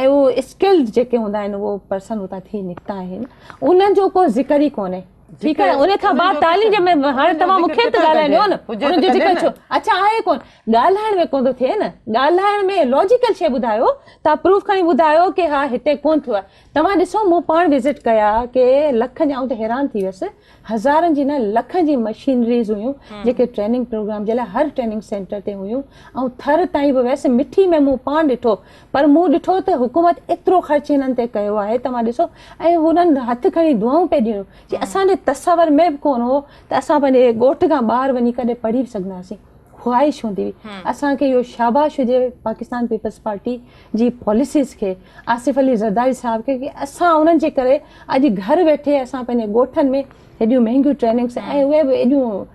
۽ اهو اسڪلڊ جيڪي هوندا آهن اهو پرسن اتان ٿي نڪتا آهن انهن جو ڪو ذڪر ئي ڪونهي ٺيڪ آهي ان کان بعد تعليم جي ۾ هاڻي توهان مون کي ته ڳالهائڻ ڏيو نه ان جو ذڪر ڇو اڇا آهي ڪون ڳالهائڻ ۾ ڪون ٿو ٿئي نه ڳالهائڻ ۾ لاجيڪل شي ٻڌايو توهان پروف کڻي ٻڌايو ڪي ها هتي ڪون ٿيو آهي توهان ڏسو مون پاڻ وزٽ ڪيا ڪي لکن جا آئون ته حيران ٿي ويس هزارن جي نه لکن جي مشينريز هيون جيڪي ٽريننگ پروگرام جي لاء هر ٽريننگ سينٽر تي هيون آئون ٿر تائين به ويس مٺي ۾ مون پاڻ ڏٺو پر مون ڏٺو ته حڪومت ايترو خرچ هنن تي ڪيو آهي توهان ڏسو ۽ هنن هٿ کڻي دعائون پئي ڏنيون چي اسان جي تصور ۾ به ڪونه هو ته اسان پنهنجي ڳوٺ کان ٻاهر وڃي ڪڏهن پڙهي به سگهنداسين. خواهش هوندي هئي. اسان کي اهو شاباش هجي پاڪستان پيپلز پارٽي جي پاليسيز کي، آصف علي زرداري صاحب کي ڪي اسان انهن جي ڪري اڄ گهر ويٺي اسان پنهنجي ڳوٺن ۾ هيڏيون مهنگيون ٽريننگس ۽ اهي به ايڏيون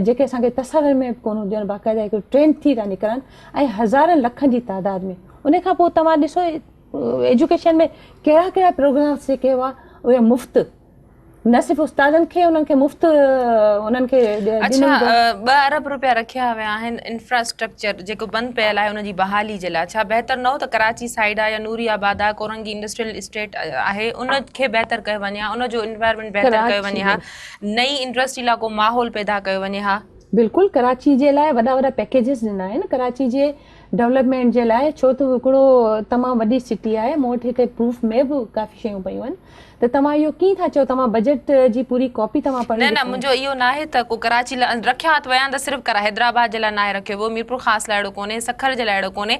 جيڪي اسان کي تصور ۾ به ڪونه هونديون آهن باقاعده هڪ ٽرين ٿي ٿا نڪرن ۽ هزارن لکن جي تعداد ۾. ان کان پوء توهان ڏسو ايجوڪيشن ۾ ڪهڙا ڪهڙا پروگرامس جيڪي هئا اهي مفت نه صرف استادن کي انهن کي مفت انهن کي ڏنو اڇا ويندو. 2 ارب روپيا رکيا ويا آهن انفراسٽرڪچر جيڪو بند پيل آهي ان جي بحالي جي لاء ڇا بهتر نه هو ته ڪراچي سائيڊ آهي يا نوري آباد آهي ڪورنگي انڊسٽريل اسٽيٽ آهي ان کي بهتر ڪيو وڃي ها ان جو انوائرمينٽ بهتر ڪيو وڃي ها نئين انڊسٽري لاء ڪو ماحول پيدا ڪيو وڃي ها. بلڪل ڪراچي جي لاء وڏا وڏا پيڪيجز ڏنا آهن ڪراچي جي ڊولپمينٽ جي لاء ڇو ته هڪڙو تمام وڏي سٽي آهي مون وٽ هتي پروف ۾ به ڪافي شيون پيون آهن ته توهان اهو ڪيئن ٿا چئو توهان بجيٽ جي پوري ڪاپي توهان پڙهي نه نه ڏسو. منهنجو اهو ناهي ته ڪو ڪراچي لاء رکيا ته ويا آهن ته صرف حيدرآباد جي لاء ناهي رکيو ويو ميرپورخاص لاء اهڙو ڪونهي سکر جي لاء اهڙو ڪونهي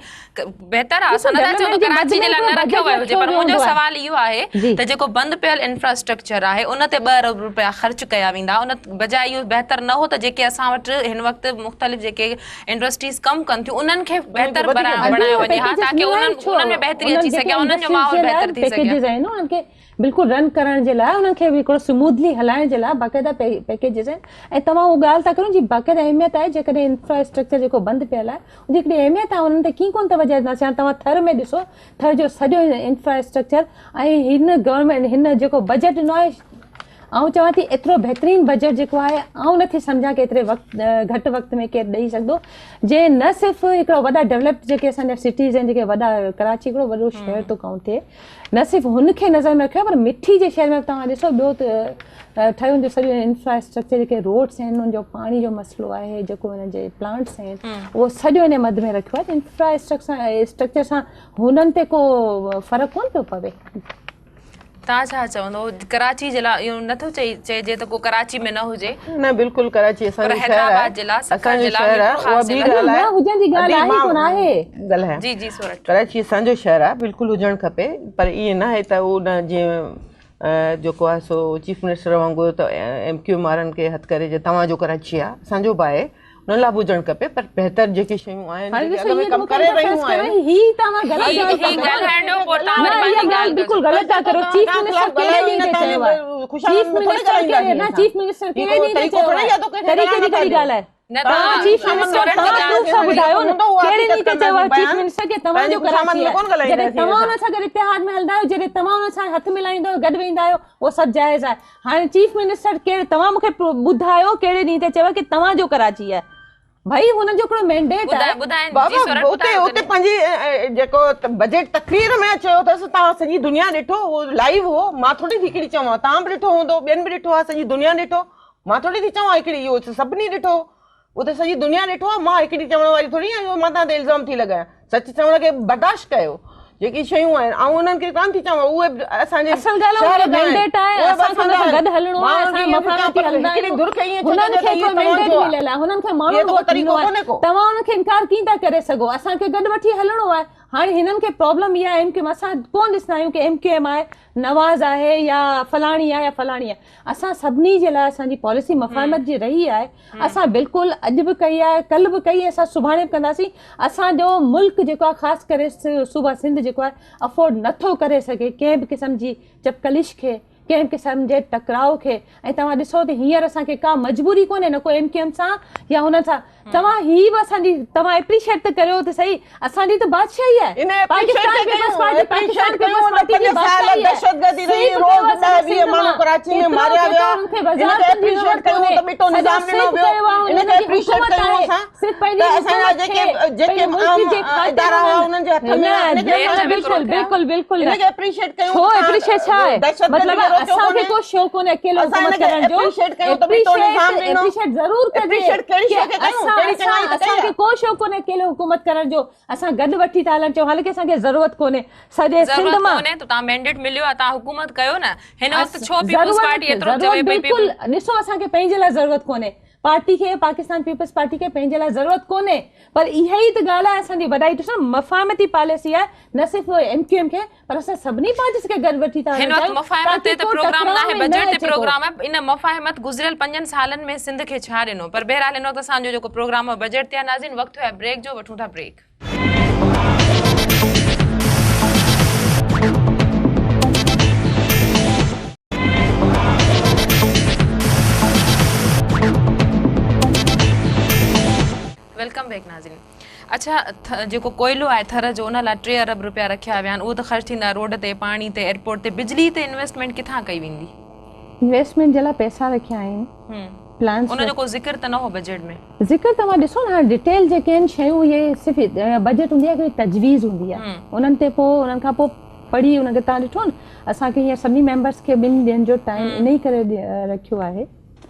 بهتر آهي اسان نٿا چئون ته ڪراچي جي لاء نه رکيو ويو هجي پر منهنجو سوال اهو آهي ته جيڪو بند پيل انفراسٽرڪچر آهي ان تي 2 ارب روپيا خرچ ڪيا ويندا ان بجاء اهو بهتر نه هو ته جيڪي اسان وٽ هن وقت مختلف جيڪي انڊسٽريز ڪم ڪن ٿيون انهن کي بهتر بڻايو وڃي ها تاڪه انهن ۾ بهتري اچي سگهي انهن جو ماحول بهتر ٿي سگهي. پيڪيجز آهن انهن کي بلڪل رن ڪرڻ جي لاء انهن کي هڪڙو سموٿلي هلائڻ جي لاء باقاعده پيڪيجز آهن ۽ توهان اهو ڳالهه ٿا ڪريو جي باقاعده اهميت آهي جيڪڏهن انفراسٽرڪچر جيڪو بند پيل آهي ان جي هڪڙي اهميت آهي انهن تي ڪيئن ڪونه توجه ڏينداسين هاڻي توهان ٿر ۾ ڏسو ٿر جو سڄو انفراسٽرڪچر ۽ هن گورنمينٽ هن جيڪو بجيٽ ڏنو آهي آئون چوان ٿي ايترو بهترين بجيٽ جيڪو آهي آئون نٿي سمجهان ڪي ايتري وقت گهٽ وقت ۾ ڪير ڏئي سگهندو جنهن نه صرف هڪڙو وڏا ڊولپڊ جيڪي اسان جا سٽيز آهن جيڪي وڏا ڪراچي هڪڙو وڏو شهر ٿو ڪائونٽ ٿئي نه صرف هن کي نظر ۾ رکيو پر مٺي جي شهر ۾ به توهان ڏسو ٻيو ته ٺهيو جو سڄو انفراسٽرڪچر جيڪي روڊس آهن ان جو پاڻي جو مسئلو آهي جيڪو هن جي پلانٽس آهن اهو سڄو ان مد ۾ رکيو آهي ته انفراسٽرڪچر سان هنن تي ڪو فرق ڪونه پيو پوي. توهان ڇا چوندو ڪراچي جي لاء اهو نٿو چئي چئجي ته ڪو ڪراچي ۾ نه هجي. نه بلڪل ڪراچي اسان جو شهر آهي حيدرآباد جي لاء سکر اسان جو جي لاء شهر آهي ميرپور اها خاص ٻي جي لاء ڳالهه نه آهي هجڻ جي ادي ڳالهه آهي مان ڪونه آهي. ڳالهايان جي جي سورٺ. ڪراچي اسان جو شهر آهي بلڪل هجڻ کپي پر ائين نه آهي ته اهو نه جيئن جيڪو آهي سو چيف منسٽر وانگر ته ايم ڪيو ايم وارن کي هٿ ڪري جي توهان جو ڪراچي آهي اسان جو به آهي انهن لاء به هجڻ کپي پر بهتر جيڪي شيون آهن هاڻي جيڪي ڏسو اڳ ۾ ائين ته ڪم مون کي ڪري انٽرفيئرنس رهيون ڪري آهن هي توهان غلط هي ڳالهه ٿا هي ڪرو ڳالهائڻ ڏيو پوء توهان نه وري اها پنهنجي ڳالهه ڳالهه بلڪل ڪجو غلط ٿا ڪرو چيف منسٽر ڪهڙي ڏينهن تي چيو آهي چيف منسٽر ڪهڙي نه چيف منسٽر ڪهڙي ڏينهن تي چيو آهي طريقي جي ڪهڙي ڳالهه آهي نه توهان توهان چيف منسٽر سورٺ جي توهان ڳالهه پروف سان ٻڌايو نه ڪهڙي ڏينهن تي چيو آهي چيف منسٽر ڪي توهان جو ڪراچي آهي جڏهن توهان ان سان گڏ اتحاد ۾ هلندا آهيو جڏهن توهان ان سان هٿ ملائيندا آهيو گڏ ويندا آهيو اهو سڀ جائز آهي هاڻي چيف منسٽر ڪهڙي توهان مون کي ٻڌايو ڪهڙي ڏينهن تي چيو آهي ڪي توهان جو ڪراچي آهي ڀئي هنن جو هڪڙو مينڊيٽ آهي. ٻڌائين جي بابا سورٺ اتي ٻڌايو اتي پنهنجي جيڪو بجيٽ تقرير ۾ چيو اٿس توهان سڄي دنيا ڏٺو اهو لائيو هو مان ٿوري ٿي هڪڙي چوان توهان به ڏٺو هوندو ٻين به ڏٺو آهي سڄي دنيا ڏٺو مان ٿوري ٿي چوان هڪڙي اهو سڀني ڏٺو اهو ته سڄي دنيا ڏٺو آهي مان هڪڙي چوڻ واري ٿوري آهيان جو مان توهان تي الزام ٿي لڳايان سچ چوڻ کي برداشت ڪيو جيڪي شيون آهن آئون انهن کي ڪانه ٿي چوان اهي به اسان جي اصل ڳالهه شهر آهي جا آهن مينڊيٽ آهي اهي به اسان کي اسان جا انهن سان آهن گڏ هلڻو مان آهي انهن کي اسان ائين ٿي چوان مفاهمتي پر هلندا هڪڙي آهيون ڌر کي ائين ڇو هنن چئجي کي ته هي هڪڙو توهان مينڊيٽ جو آهي مليل آهي هنن کي اهو ماڻهن ته ڪو ووٽ طريقو ڏنو آهي ڪونهي ڪو. توهان انهن کي انڪار ڪيئن ٿا ڪري سگهو اسان کي گڏ وٺي هلڻو آهي هاڻي هنن کي پرابلم اها آهي ايم ڪيو ايم اسان ڪونه ڏسندا آهيون ڪي ايم ڪيو ايم آهي نواز آهي يا فلاڻي آهي يا فلاڻي آهي اسان سڀني جي لاء اسان جي پاليسي مفاهمت جي رهي آهي اسان بلڪل اڄ به ڪئي آهي ڪل به ڪئي اسان سڀاڻي به ڪنداسين اسان جو ملڪ جيڪو آهي خاص ڪري صوبه سنڌ جيڪو آهي افورڊ نٿو ڪري سگهي ڪنهن به قسم جي چپڪلش کي ڪنهن به قسم جي ٽڪراء کي ۽ توهان ڏسو ته هينئر اسان کي ڪا مجبوري ڪونهي نه ڪو ايم ڪيو ايم سان يا هنن سان توهان هي به اسان جي توهان اپريشيئيٽ ته ڪريو ته سهي اسان جي ته بادشاهي آهي ان اپريشيئيٽ پاڪستان ته پيپلز ڪيون پارٽي پاڪستان اپريشيئيٽ ڪيون پيپلز ان پارٽي جي 5 سال بادشاهي آهي دهشتگردي رهي سويپ روز ڪيو اسان 10 جي 20 سنڌ ماڻهو مان ڪراچي ۾ ڪيترو ماريا ڪيترو ويا انهن کي ان کي وزارتن جي اپريشيئيٽ ضرورت ڪيون ڪونهي ته ٻٽو سڄو نظام ڏنو سويپ ويو ڪيو آهي ان انهن کي جي اپريشيئيٽ حڪومت ڪيون آهي اسان صرف ته پنهنجي اسان جا حڪومت جيڪي کي جيڪي پنهنجي ملڪ عام جي خاطر ادارا هئا انهن انهن جي هٿ ۾ نه آهي ان کي ريٽ اسان وڪرو بلڪل ٿيا. بلڪل بلڪل ان نه کي اپريشيئيٽ ڪيون ڇو ته توهان اپريشيئيٽ ڇا آهي دهشتگردي مطلب کي روڪيو اسان کي ڪونهي ڪو شوق ڪونهي اڪيلو اسان حڪومت ان کي ڪرڻ جو اپريشيئيٽ ڪيون ته ٻٽو نظام اپريشيئيٽ ڏنو اپريشيئيٽ ضرور ڪجي اپريشيئيٽ ڪهڙي ڪي شيء کي ڪيون اسان ڪهڙي اسان چڱائي ته ڪئي اسان کي آهي ڪو شوق ڪونهي اڪيلو حڪومت ڪرڻ جو اسان گڏ وٺي ٿا هلڻ چاهيون حالانڪه اسان کي ضرورت ڪونهي سڄي سنڌ ضرورت مان ڪونهي ته توهان مينڊيٽ مليو آهي توهان حڪومت ڪيو نه هن وقت ڇو پيپلز ضرورت پارٽي ايترو ضرورت چوي پئي بلڪل ڏسو اسان کي پنهنجي لاء ضرورت ڪونهي پارٽي کي پاڪستان پيپلز پارٽي کي پنهنجي لاء ضرورت ڪونهي پر اها ئي ته ڳالهه آهي اسان جي وڏائي ڏسو نه مفاهمتي پاليسي آهي نه صرف ايم ڪيو ايم کي پر اسان سڀني پارٽيز کي گڏ وٺي ٿا هن هلڻ وقت چاهيون مفاهمت تاڪي تي ته ڪو پروگرام ٽڪراء ناهي ۾ نه بجيٽ تي اچي ڪو. پروگرام آهي ان مفاهمت گذريل پنجن سالن ۾ سنڌ کي ڇا ڏنو پر بهرحال هن وقت اسان جو جيڪو پروگرام آهي بجيٽ تي آهي ناظرين وقت ٿيو آهي بريڪ جو وٺون ٿا بريڪ. Welcome back ناظرين اڇا جيڪو ڪوئلو آهي ٿر جو ان لاء 3 ارب روپيا رکيا ويا آهن اهو ته خرچ ٿيندا روڊ تي پاڻي تي ايئرپورٽ تي بجلي تي انويسٽمينٽ ڪٿان ڪئي ويندي؟ انويسٽمينٽ جي لاء پئسا رکيا آهن پلانس ان جو ڪو ذڪر ته نه هو بجيٽ ۾. ذڪر توهان ڏسو نه هاڻي ڊيٽيل جيڪي آهن شيون اهي صرف بجيٽ هوندي آهي هڪڙي تجويز هوندي آهي انهن تي پوء انهن کان پوء پڙهي انهن کي توهان ڏٺو نه اسان کي هينئر سڀني ميمبرس کي ٻن ڏينهن جو ٽائيم انهي ڪري رکيو آهي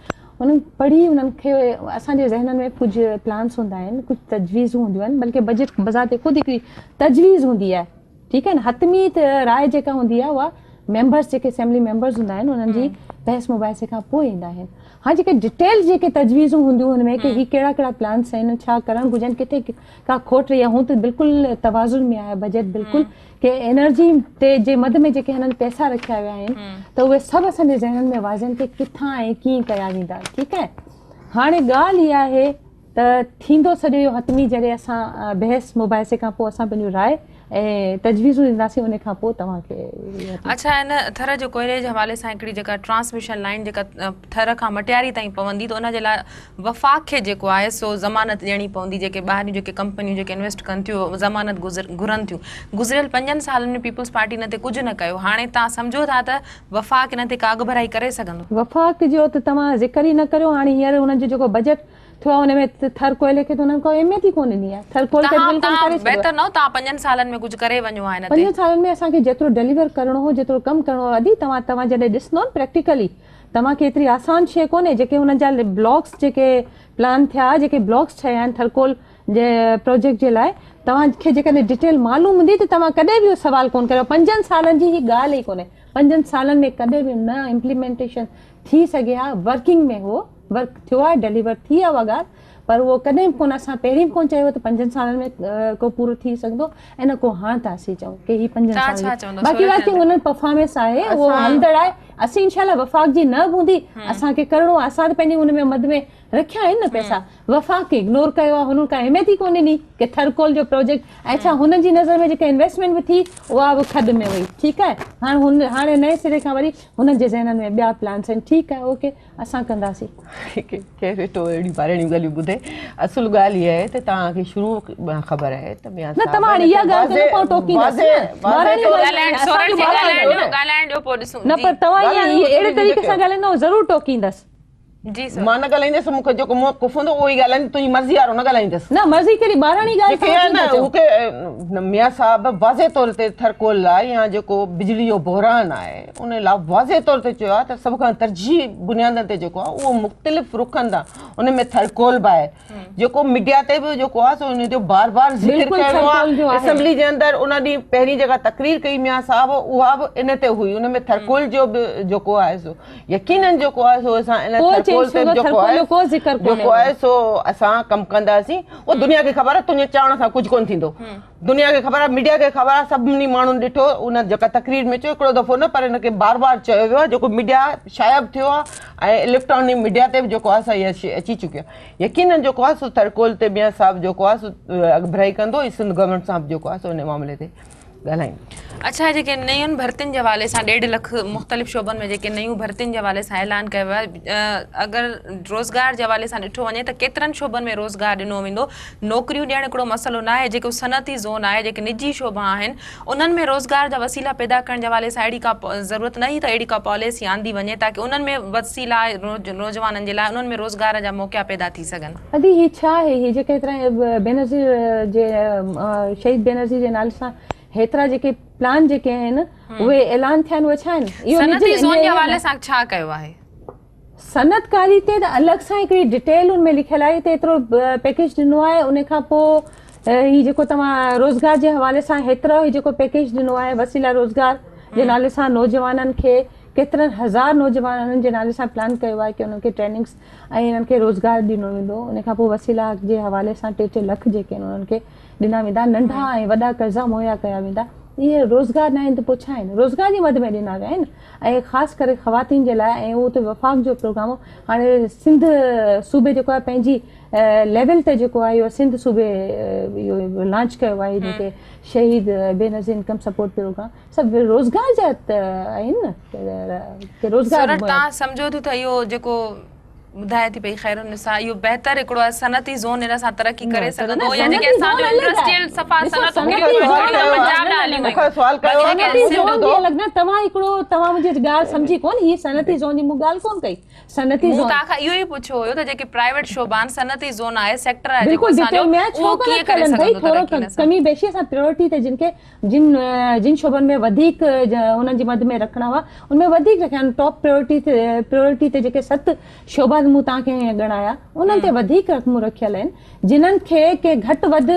انهن پڙهي انهن کي اسان جي ذهنن ۾ ڪجهه پلانس هوندا آهن ڪجهه تجويزون هونديون آهن بلڪه بجيٽ بذات خود هڪڙي تجويز هوندي آهي ٺيڪ آهي نه حتمي راء جيڪا هوندي آهي اها ميمبرس جيڪي اسيمبلي ميمبرس هوندا آهن انهن جي بحث مباحثي کان پوء ايندا آهن ها جيڪي ڊيٽيل جيڪي تجويزون هونديون ان ۾ ڪي هي ڪهڙا ڪهڙا پلانس آهن ڇا ڪرڻ گهرجن ڪٿي ڪا کوٽ رهي آهي هون ته بلڪل توازن ۾ آهي بجيٽ بلڪل ڪي انرجي تي جي مد ۾ جيڪي هنن پئسا رکيا ويا آهن ته اهي سڀ اسان جي ذهنن ۾ واضح آهن ڪي ڪٿان ۽ ڪيئن ڪيا ويندا ٺيڪ آهي هاڻي ڳالهه اها آهي ته ٿيندو سڄو اهو حتمي جڏهن اسان بحث مباحثي کان پوء اسان پنهنجو راء ۽ تجويزون ڏينداسين ان کان پوء توهان کي. اڇا ان ٿر جي ڪوئلي جي حوالي سان هڪڙي جيڪا ٽرانسميشن لائين جيڪا ٿر کان مٽياري تائين پوندي ته ان جي لاء وفاق کي جيڪو آهي سو ضمانت ڏيڻي پوندي جيڪي ٻاهريون جيڪي ڪمپنيون جيڪي انويسٽ ڪن ٿيون ضمانت گهرن ٿيون گذريل پنجن سالن ۾ پيپلز پارٽي ان تي ڪجهه نه ڪيو هاڻي توهان سمجهو ٿا ته وفاق ان تي ڪا اڳڀرائي ڪري سگهندو؟ وفاق جو ته توهان ذڪر ئي نه ڪريو هاڻي هينئر انهن جو جيڪو بجيٽ ٿيو آهي ان ۾ ٿر ڪوئلي کي ته انهن ڪو اهميت ئي ڪونه ڏني آهي ٿر ڪول کي بلڪل ڪري ڇڏيو بهتر نه هو توهان پنجن سالن ۾ ڪجهه ڪري وڃو ها ان تي. پنجن سالن ۾ اسان کي جيترو ڊليور ڪرڻو هو جيترو ڪم ڪرڻو هو ادي توهان توهان جڏهن ڏسندو نه پريڪٽيڪلي توهان کي ايتري آسان شيء ڪونهي جيڪي انهن جا بلاڪس جيڪي پلان ٿيا جيڪي بلاڪس ٺهيا آهن ٿرڪول جي پروجيڪٽ جي لاء توهان کي جيڪڏهن ڊيٽيل معلوم هوندي ته توهان ڪڏهن به اهو سوال ڪونه ڪريو پنجن سالن جي هي ڳالهه ئي ڪونهي پنجن سالن ۾ ڪڏهن به نه امپليمينٽيشن ٿي سگهي ها ورڪنگ ۾ هو ورڪ ٿيو آهي ڊليور ٿي آهي اها ڳالهه پر اهو ڪڏهن به ڪونه اسان پهرين به ڪونه چيو ته پنجن سالن ۾ ڪو پورو ٿي سگهندو ۽ نه ڪو هاڻ ٿا اسين چئون ڪي هي پنجن سالن ۾ باقي ورڪنگ انهن پرفارمنس آهي اهو هلندڙ آهي اسين انشاء الله وفاق جي نه به هوندي اسان کي ڪرڻو آهي اسان ته پنهنجي ان ۾ مد ۾ رکيا آهن نه پئسا وفاق کي اگنور ڪيو آهي هنن ڪا اهميت ئي ڪونه ڏني ڪي ٿرڪول جو پروجيڪٽ ۽ ڇا هنن جي نظر ۾ جيڪا انويسٽمينٽ به ٿي اها به کڏ ۾ وئي ٺيڪ آهي هاڻ هن هاڻي نئين سري کان وري هنن جي ذهنن ۾ ٻيا پلانس آهن ٺيڪ آهي اوڪي اسان ڪنداسين. ڪير ويٺو اهڙيون ٻاراڻيون ڳالهيون ٻڌي. اصل ڳالهه اها آهي ته توهان کي شروع مان خبر آهي ته ميان نه صاحب توهان هاڻي اها ڳالهه ڪندو پوء ٽوڪيندس نه ٻاراڻيون ڳالهيون آهن اسان سورٺ جون کي ٻاراڻيون ڳالهائڻ ڏيو ڳالهائڻ ڏيو پوء ڏسون نه جي. پر توهان اهڙي طريقي سان ڳالهائيندو ضرور ٽوڪيندس. جي سر. مان نه ڳالهائيندس مون کي جيڪو موقف هوندو اهو ئي ڳالهائيندس تنهنجي مرضي وارو نه ڳالهائيندس. نه مرضي ڪهڙي ٻاراڻي ڳالهه جيڪي توهان آهي ڪيئن ٿا نه چئو. هو کي ميان صاحب واضح طور تي ٿرڪول لاء يا جيڪو بجلي جو بحران آهي ان لاء واضح طور تي چيو آهي ته سڀ کان ترجيح بنيادن تي جيڪو آهي اهو مختلف رخن تان ان ۾ ٿرڪول به آهي جيڪو ميڊيا تي به جيڪو آهي سو ان جو بار بار ذڪر بلڪل ڪيو ٿرڪول جو آهي آهي. اسيمبلي جي اندر ان ڏينهن پهرين جيڪا تقرير ڪئي ميان صاحب اها به ان تي هئي ان ۾ ٿرڪول جو به جيڪو آهي سو يقينن جيڪو آهي سو اسان ان ڪو ٿرڪول چئي تي سگهو جيڪو ٿرڪول آهي جو ڪو ذڪر ڪونهي جيڪو آهي سو اسان ڪم ڪنداسين اهو دنيا کي خبر آهي تنهنجي چوڻ سان ڪجهه ڪونه ٿيندو دنيا کي خبر آهي ميڊيا کي خبر آهي سڀني ماڻهن ڏٺو ان جيڪا تقرير ۾ چيو هڪڙو دفعو نه پر ان کي بار بار چيو ويو آهي جيڪو ميڊيا شايع به ٿيو آهي ۽ اليڪٽرانڪ ميڊيا تي به جيڪو آهي سا اها شي اچي چڪي آهي يقينن جيڪو آهي سو ٿرڪول تي ميان صاحب جيڪو آهي سو اڳڀرائي ڪندو ۽ سنڌ گورنمينٽ سان به جيڪو آهي سو ان معاملي تي ڳالهائيندو. اڇا جيڪي نين ڀرتين جي حوالي سان ڏيڍ لک مختلف شعبن ۾ جيڪي نيون ڀرتين جي حوالي سان اعلان ڪيو ويو آهي اگر روزگار جي حوالي سان ڏٺو وڃي ته ڪيترن شعبن ۾ روزگار ڏنو ويندو نوڪريون ڏيڻ هڪڙو مسئلو نه آهي جيڪو صنعتي زون آهي جيڪي نجي شعبا آهن انهن ۾ روزگار جا وسيلا پيدا ڪرڻ جي حوالي سان اهڙي ڪا ضرورت نه هئي ته اهڙي ڪا پاليسي آندي وڃي تاڪه انهن ۾ وسيلا نوجوانن جي لاء انهن ۾ روزگار جا موقعا پيدا ٿي سگهن. ادي هي ڇا آهي هي جيڪي ايترا بينظير جي شهيد بينظير جي نالي سان هيترا جيڪي پلان جيڪي آهن اهي اعلان ٿيا آهن اهي ڇا آهن اهو صنعتي زون جي حوالي سان ڇا ڪيو آهي؟ صنعتڪاري تي ته الڳ سان هڪڙي ڊيٽيل ان ۾ لکيل آهي هتي ايترو پيڪيج ڏنو آهي ان کان پوء هي جيڪو توهان روزگار جي حوالي سان هيترو هي جيڪو پيڪيج ڏنو آهي وسيلا روزگار جي نالي سان نوجوانن کي ڪيترن هزار نوجوانن جي نالي سان پلان ڪيو آهي ڪي انهن کي ٽريننگس ۽ انهن کي روزگار ڏنو ويندو ان کان پوء وسيلا حق جي حوالي سان ٽي ٽي لک جيڪي آهن انهن کي ڏنا ويندا ننڍا ۽ وڏا قرضا مهيا ڪيا ويندا اهي روزگار نه آهن ته پوء ڇا آهن روزگار جي مد ۾ ڏنا ويا آهن ۽ خاص ڪري خواتين جي لاء ۽ اهو ته وفاق جو پروگرام هو هاڻي سنڌ صوبي جيڪو آهي پنهنجي ليول تي جيڪو آهي اهو سنڌ صوبي اهو لانچ ڪيو آهي جنهن کي شهيد بينظير انڪم سپورٽ پروگرام سڀ روزگار جا آهن نه ڪي روزگار سورٺ تان سمجهو ٿيون ته اهو جيڪو ٻڌائي ٿي پئي خير النساء اهو بهتر هڪڙو آهي صنعتي زون ان سان ترقي ڪري سگهندو يا جيڪي اسان جو انڊسٽريل صفا صنعتون پنجاب ڏانهن هلي ويون سوال ڪيو صنعتي زون جي الڳ نه توهان هڪڙو توهان منهنجي ڳالهه سمجهي ڪون هي صنعتي زون جي مون ڳالهه ڪون ڪئي صنعتي زون مون توهان کان اهو ئي پڇيو هيو ته جيڪي پرائيويٽ شعبا آهن صنعتي زون آهي سيڪٽر آهي جيڪو اسان جو اهو ڪيئن ڪري سگهندو ترقي ان سان ڪمي بيشي اسان پريورٽي تي جن کي جن جن شعبن ۾ وڌيڪ انهن جي مد ۾ رکڻا هئا ان ۾ وڌيڪ رکيا آهن ٽاپ پريورٽي تي پريورٽي تي جيڪي ست شعبا مون توهان کي هينئر ڳڻايا انهن تي وڌيڪ رقمون رکيل آهن جنهن کي ڪي گهٽ وڌ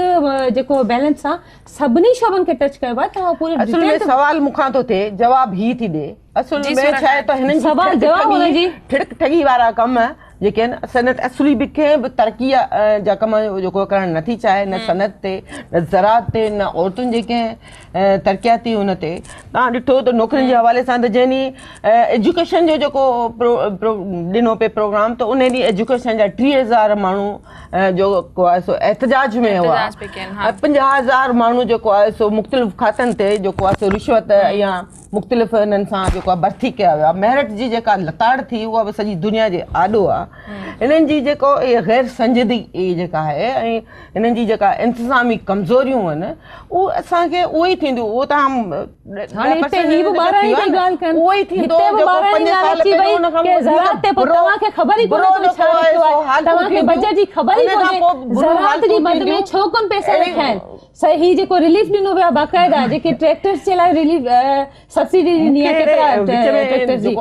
جيڪو بيلنس آهي سڀني شعبن کي ٽچ ڪيو آهي توهان پوري اصل ۾ سوال مون کان ٿو ٿئي جواب هي ٿي ڏي اصل ۾ ڇا آهي ته هنن جي ٺڙڪ ٺڳي وارا ڪم جيڪي آهن صنعت اصلي به ڪنهن به ترقي جا ڪم جيڪو ڪرڻ نٿي چاهي نه صنعت تي نه زراعت تي نه عورتن جي ڪنهن ترقياتي ان تي تان ڏٺو ته نوڪرين جي حوالي سان ته جنهن ڏينهن ايجوڪيشن جو جيڪو ڏنو پئي پروگرام ته ان ڏينهن ايجوڪيشن جا 30000 ماڻهو جيڪو آهي سو احتجاج ۾ هئا 50000 ماڻهو جيڪو آهي سو مختلف کاتن تي جيڪو آهي سو رشوت يا مختلف انهن سان جيڪو آهي ڀرتي ڪيا ويا ميرٽ جي جيڪا لتاڙ ٿي اها به سڄي دنيا جي آڏو آهي انهن جي جيڪو غير سنجيدگي جيڪا آهي ۽ انهن جي جيڪا انتظامي ڪمزوريون آهن اهو اسان کي اهو ئي ٿيندو اهو ته هاڻي هتي هي به ٻاراڻي پئي ڳالهه ڪن اهو ئي ٿيندو هتي به ٻاراڻي ڳالهه اچي وئي ڪي زراعت تي پوء توهان کي خبر ئي ڪونهي ته ڇا رکيو آهي توهان کي بجيٽ جي خبر ئي ڪونهي زراعت جي مد ۾ ڇو ڪونه پئسا رکيا آهن سر هي جيڪو رليف ڏنو ويو آهي باقاعده جيڪي ٽريڪٽرز جي لاء رليف سبسڊي ڏني آهي ڪيترا ٽريڪٽرز جي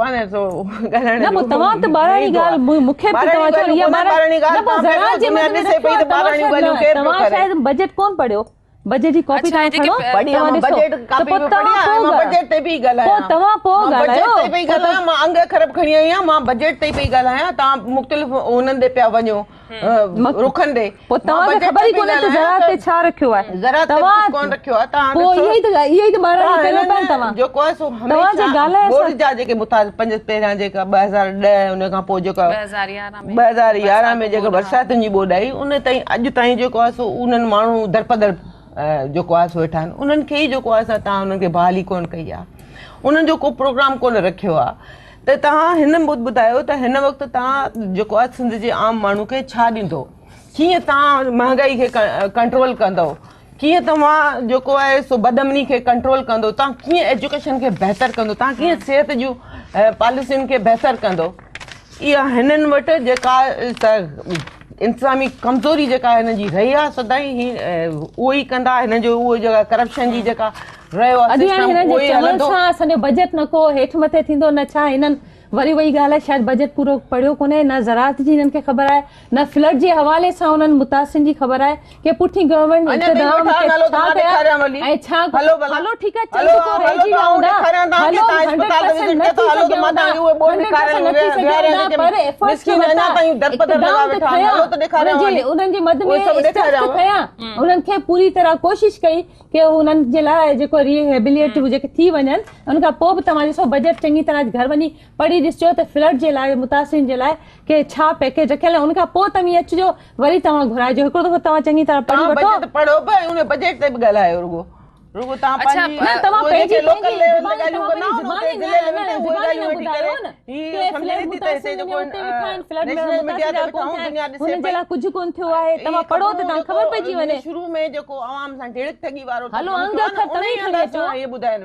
نه پوء توهان ته ٻاراڻي ڳالهه مون کي به توهان چئو اها ٻاراڻي نه پوء زراعت جي مد ۾ رکيو آهي توهان شايد بجيٽ ڪون پڙهيو بجيٽ جي ڪاپي توهان کڻو توهان ڏسو بجيٽ ڪاپي به پڙهي آهي مان بجيٽ تي پئي ڳالهايان پوء توهان پوء ڳالهايو بجيٽ تي پئي ڳالهايان مان انگ اکر به کڻي آئي آهيان مان بجيٽ تي پئي ڳالهايان توهان مختلف انهن تي پيا وڃو رخن ڏي پوء توهان کي خبر ئي ڪونهي ته زراعت تي ڇا رکيو آهي زراعت تي ڪجهه ڪونه رکيو آهي توهان پوء اهو ئي ته اهو ئي ته ٻاراڻي ڪيو پيا توهان جيڪو آهي سو هميشه ٻوڏ جا جيڪي متاثر پنج پهريان جيڪا 2010 ان کان پوء جيڪا 2011 ۾ جيڪا برساتن جي ٻوڏ آئي ان تائين اڄ تائين جيڪو آهي سو انهن ماڻهو درپدر جيڪو آهي سو ويٺا آهن انهن کي ئي جيڪو آهي سو توهان انهن کي بحالي ڪونه ڪئي آهي انهن جو ڪو پروگرام ڪونه رکيو آهي ته توهان هن ٻڌايو ته هن وقت توهان جيڪو آهي سنڌ جي عام ماڻهو کي ڇا ڏيندو ڪيئن توهان مهانگائي کي ڪنٽرول ڪندو ڪيئن توهان جيڪو آهي سو بدامني کي ڪنٽرول ڪندو توهان ڪيئن ايجوڪيشن کي بهتر ڪندو توهان ڪيئن صحت جون پاليسين کي بهتر ڪندو اها هنن وٽ جيڪا انتظامي ڪمزوري جيڪا هنن جي رهي آهي سدائين هي اهو ئي ڪندا هنن جو اهو جيڪا ڪرپشن جي جيڪا رهيو آهي اڄ هاڻي هنن جي چوڻ سان اسان جو بجيٽ نه ڪو هيٺ مٿي ٿيندو نه ڇا هنن وري اها ئي ڳالهه آهي شايد بجيٽ پورو پڙهيو ڪونهي نه زراعت جي هنن کي خبر آهي نه فلڊ جي حوالي سان انهن متاثرين جي خبر آهي ڪي پٺين گورنمينٽ اقتدام کي ڇا ڪيا ۽ ڇا هلو ٺيڪ آهي چند ڪو رهجي ويا هوندا هلو 100% نه ٿي سگهيا هوندا 100% نه ٿي سگهيا هوندا پر ايفرٽس ته ورتا اقتدام ته کنيا انهن جي مد ۾ اسٽيپس ته کنيا انهن کي پوري طرح ڪوشش ڪئي ڪي انهن جي لاء جيڪو ري هيبليٽ جيڪي ٿي وڃن ان کان پوء به توهان ڏسو بجيٽ چڱي طرح گهر وڃي پڙهي ڏسجو ته فلڊ جي لاء متاثرين جي لاء ڪي ڇا پيڪيج رکيل آهن ان کان پوء توهين اچجو وري توهان گهرائجو هڪڙو دفعو توهان چڱي طرح پڙهي وٺو. بجيٽ پڙهو به ۽ ان بجيٽ تي به ڳالهايو رڳو رڳو توهان پنهنجي نه توهان پنهنجي لوڪل ليول تي ڳالهيون ڪندا آهيو زبان اتي ضلعي ليول تي اهي ڳالهيون ويٺي ڪري هي سمجهي نٿي ته هتي جيڪو نيشنل ميڊيا تي ويٺا آهيون دنيا ڏسي هنن جي لاء ڪجهه ڪونه ٿيو آهي توهان پڙهو ته توهان خبر پئجي وڃي شروع ۾ جيڪو عوام سان ڍيڙڪ ٺڳي وارو هلو انگ اکر توهين کڻي اچو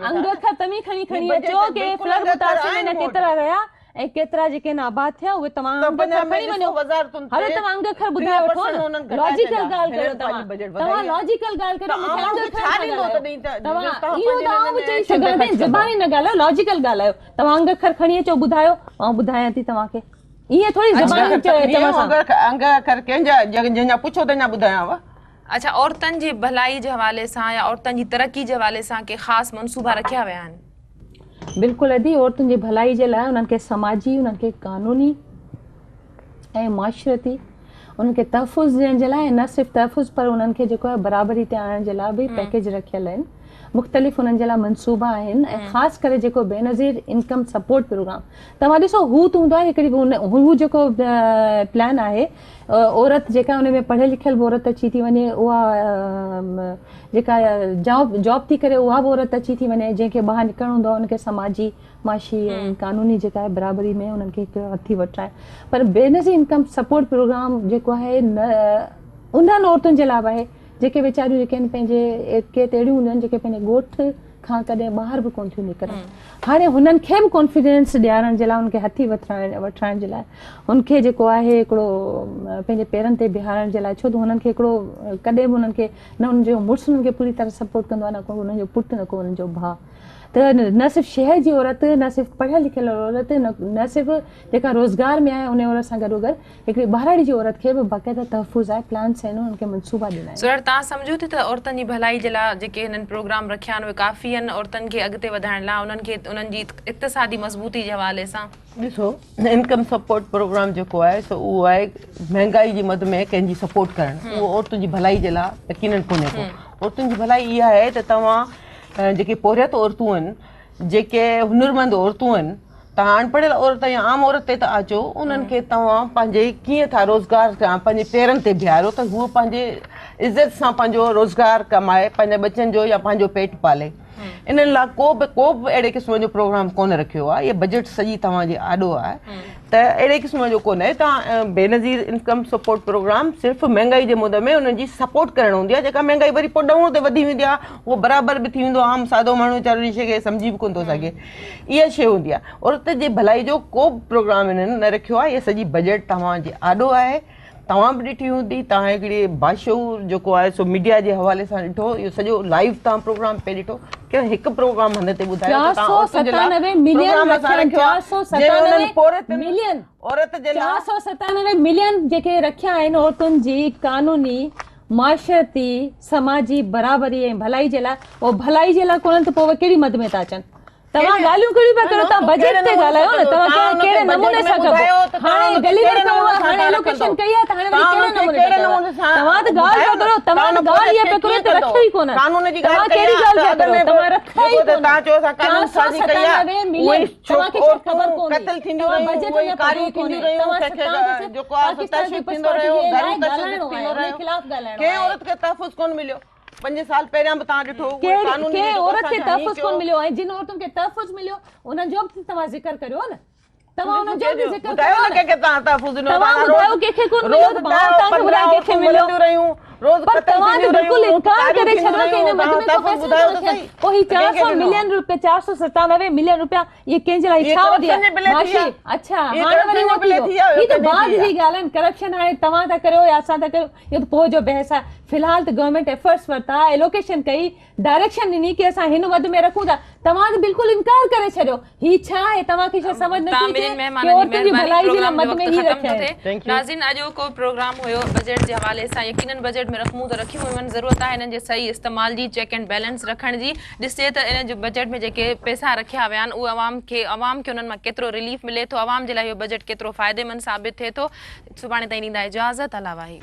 انگ اکر توهين کڻي کڻي اچو ڪي فلڊ متاثر ۾ ڪيترا رهيا ۽ ڪيترا جيڪي آهن آباد ٿيا اهي توهان انگ اکر کڻي وڃو هلو توهان انگ اکر ٻڌائي وٺو نه لاجيڪل ڳالهه ڪريو توهان توهان لاجيڪل ڳالهه ڪريو مون کي انگ اکر سان ڳالهايو توهان اهو ته آئون به چئي سگهان ٿي زباني نه ڳالهايو لاجيڪل ڳالهايو توهان انگ اکر کڻي اچو ٻڌايو آئون ٻڌايان ٿي توهان کي ائين ٿوري زباني چوڻ سان انگ اکر ڪنهن جا جنهن جا پڇو تنهن جا ٻڌايانو. اڇا عورتن جي ڀلائي جي حوالي سان يا عورتن جي ترقي جي حوالي سان ڪي خاص منصوبا رکيا ويا آهن؟ بلڪل ادي عورتن جي ڀلائي جي لاء انهن کي سماجي انهن کي قانوني ۽ معاشرتي انهن کي تحفظ ڏيڻ جي لاء نه صرف تحفظ پر انهن کي جيڪو آهي برابري تي آڻڻ جي لاء به پيڪيج رکيل آهن مختلف انهن جي لاء منصوبا آهن ۽ خاص ڪري جيڪو بينظير انڪم سپورٽ پروگرام توهان ڏسو هو ته هوندو آهي هڪڙي هو جيڪو پلان آهي عورت جيڪا ان ۾ پڙهيل لکيل به عورت اچي ٿي وڃي اها جيڪا جاب جاب ٿي ڪري اها به عورت اچي ٿي وڃي جنهن کي ٻاهر نڪرڻو هوندو آهي ان کي سماجي معاشي ۽ قانوني جيڪا آهي برابري ۾ انهن کي هڪ هٿي وٺرائي پر بينظير انڪم سپورٽ پروگرام جيڪو آهي نه انهن عورتن جي لاء به آهي جيڪي ويچاريون جيڪي آهن پنهنجي ڪي ته اهڙيون هونديون آهن جيڪي پنهنجي ڳوٺ کان ڪڏهن ٻاهر به ڪونه ٿيون نڪرن هاڻي هنن کي به ڪانفيڊنس ڏيارڻ جي لاء انهن کي هٿي وٺرائڻ وٺرائڻ جي لاء هن کي جيڪو آهي هڪڙو پنهنجي پيرن تي بيهارڻ جي لاء ڇو ته هنن کي هڪڙو ڪڏهن به هنن کي نه هنن جو مڙس هنن کي پوري طرح سپورٽ ڪندو آهي نه ڪو هنن جو پٽ نه ڪو هنن جو ڀاء ته نه صرف شهر جي عورت نه صرف پڙهيل لکيل عورت نه صرف جيڪا روزگار ۾ آهي ان عورت سان گڏو گڏ هڪڙي ٻهراڙي جي عورت کي به باقاعده تحفظ آهي پلانس آهن انهن کي منصوبا ڏنا آهن. سرور توهان سمجهو ٿي ته عورتن جي ڀلائي جي لاء جيڪي هنن پروگرام رکيا آهن اهي ڪافي آهن عورتن کي اڳتي وڌائڻ لاء انهن کي انهن جي اقتصادي مضبوطي جي حوالي سان؟ ڏسو انڪم سپورٽ پروگرام جيڪو آهي سو اهو آهي مهنگائي جي مد ۾ ڪنهن جي سپورٽ ڪرڻ اهو عورتن جي ڀلائي جي لاء يقينن ڪونهي ڪو عورتن جي ڀلائي اها آهي ته توهان جيڪي پورهيت عورتون آهن جيڪي هنرمند عورتون آهن توهان اڻپڙهيل عورت يا عام عورت تي ته اچو انهن کي توهان پنهنجي ڪيئن ٿا روزگار سان پنهنجي پيرن تي بيهاريو ته هوء پنهنجي عزت سان پنهنجو روزگار ڪمائي پنهنجي ٻچن جو يا پنهنجو پيٽ پالي انهن لاء ڪو به ڪو به اهڙي قسم جو پروگرام ڪونه رکيو آهي هي بجيٽ سڄي توهان جي آڏو آهي ته اهڙي قسم جو ڪونهي توهان بينظير انڪم سپورٽ پروگرام صرف مهنگائي جي مد ۾ انهن جي سپورٽ ڪرڻ هوندي آهي جيڪا مهنگائي وري پوء ڏهوڻ تي وڌي ويندي آهي اهو برابر به ٿي ويندو عام سادو ماڻهو ويچارو ان شيء کي سمجهي به ڪونه ٿو سگهي اها شيء هوندي آهي عورت جي ڀلائي جو ڪو به پروگرام هنن نه رکيو آهي اها سڄي بجيٽ توهان جي آڏو آهي توهان به ڏٺي هوندي توهان هڪڙي باشعور جيڪو آهي سو ميڊيا جي حوالي سان ڏٺو اهو سڄو لائيو توهان پروگرام پئي ڏٺو ڪنهن هڪ پروگرام هن تي ٻڌايو ته توهان عورتن جي لاء پروگرام اسان رکيو آهي جنهن ۾ انهن پورهيتن عورت جي لاء 497 ملين جيڪي رکيا آهن عورتن جي قانوني معاشرتي سماجي برابري ۽ ڀلائي جي لاء اهو ڀلائي جي لاء ڪونهن ته پوء اهي ڪهڙي مد ۾ ٿا اچن توهان ڳالهيون ڪهڙيون پيا ڪريو توهان بجيٽ تي ڳالهايو نه توهان ڪهڙي نموني سان ڪبو هاڻي ڊليور ڪيو آهي هاڻي الوڪيشن ڪئي آهي ته هاڻي وري ڪهڙي نموني پيا ڪيو توهان ته ڳالهه پيا ڪريو توهان ته ڳالهه اها پيا ڪريو ته رکيو ئي ڪونه توهان ڪهڙي ڳالهه پيا ڪريو توهان رکيا ئي ڪونه 497 ملين توهان کي شايد خبر ڪونهي توهان بجيٽ اڃا پڙهيو ڪونهي توهان توهان کي صرف پاڪستان پيپلز پارٽي جي لاء ڳالهائڻو آهي ان خلاف ڳالهائڻو آهي پنج سال پهريان به توهان ڏٺو اهي قانون ڪنهن عورت کي تحفظ ڪونه مليو ۽ جن عورتن کي تحفظ مليو انهن جو به توهان ذڪر ڪريو نه توهان انهن جو به ذڪر ڪيو نه ڪنهن کي توهان تحفظ ڏنو توهان ٻڌايو ڪنهن کي ڪونه مليو ته مان توهان کي ٻڌايان ڪنهن کي مليو روز پر توهان ته بلڪل انڪار ڪري ڇڏيو ڪه ان مد ۾ ڪو پئسو نه رکيا پوء هي 400 ملين روپيا 497 ملين روپيا اهي ڪنهن جي لاء ڇا هوندي آهي معاشي اڇا هاڻي وري اهو ٿي ويو هي ته بعد جي ڳالهه آهن ڪرپشن هاڻي توهان ٿا ڪريو يا اسان ٿا ڪريون اهو ته پوء جو بحث آهي في الحال ته گورنمينٽ ايفرٽس ورتا ايلوڪيشن ڪئي ڊائريڪشن ڏني ڪي اسان هن مد ۾ رکون ٿا توهان ته بلڪل انڪار ڪري ڇڏيو هي ڇا آهي توهان کي ڇا سمجهه نٿي توهان اچي ٻنهين ڪي مهمانن جي عورتن جي مهرباني ڀلائي جي لاء پروگرام جو مد ۾ وقت هي ختم رکيا ٿو آهن ٿئي ناظرين اڄوڪو پروگرام هيو بجيٽ جي حوالي سان يقينن بجيٽ ۾ رقمون ته رکيون ويون آهن ضرورت آهي انهن جي صحيح استعمال جي چيڪ اينڊ بيلنس رکڻ جي ڏسجي ته ان جو بجيٽ ۾ جيڪي پئسا رکيا ويا آهن اهي عوام کي عوام کي انهن مان ڪيترو رليف ملي ٿو عوام جي لاء اهو بجيٽ ڪيترو فائديمند ثابت ٿئي ٿو سڀاڻي تائين ڏيندا اجازت الله واهي.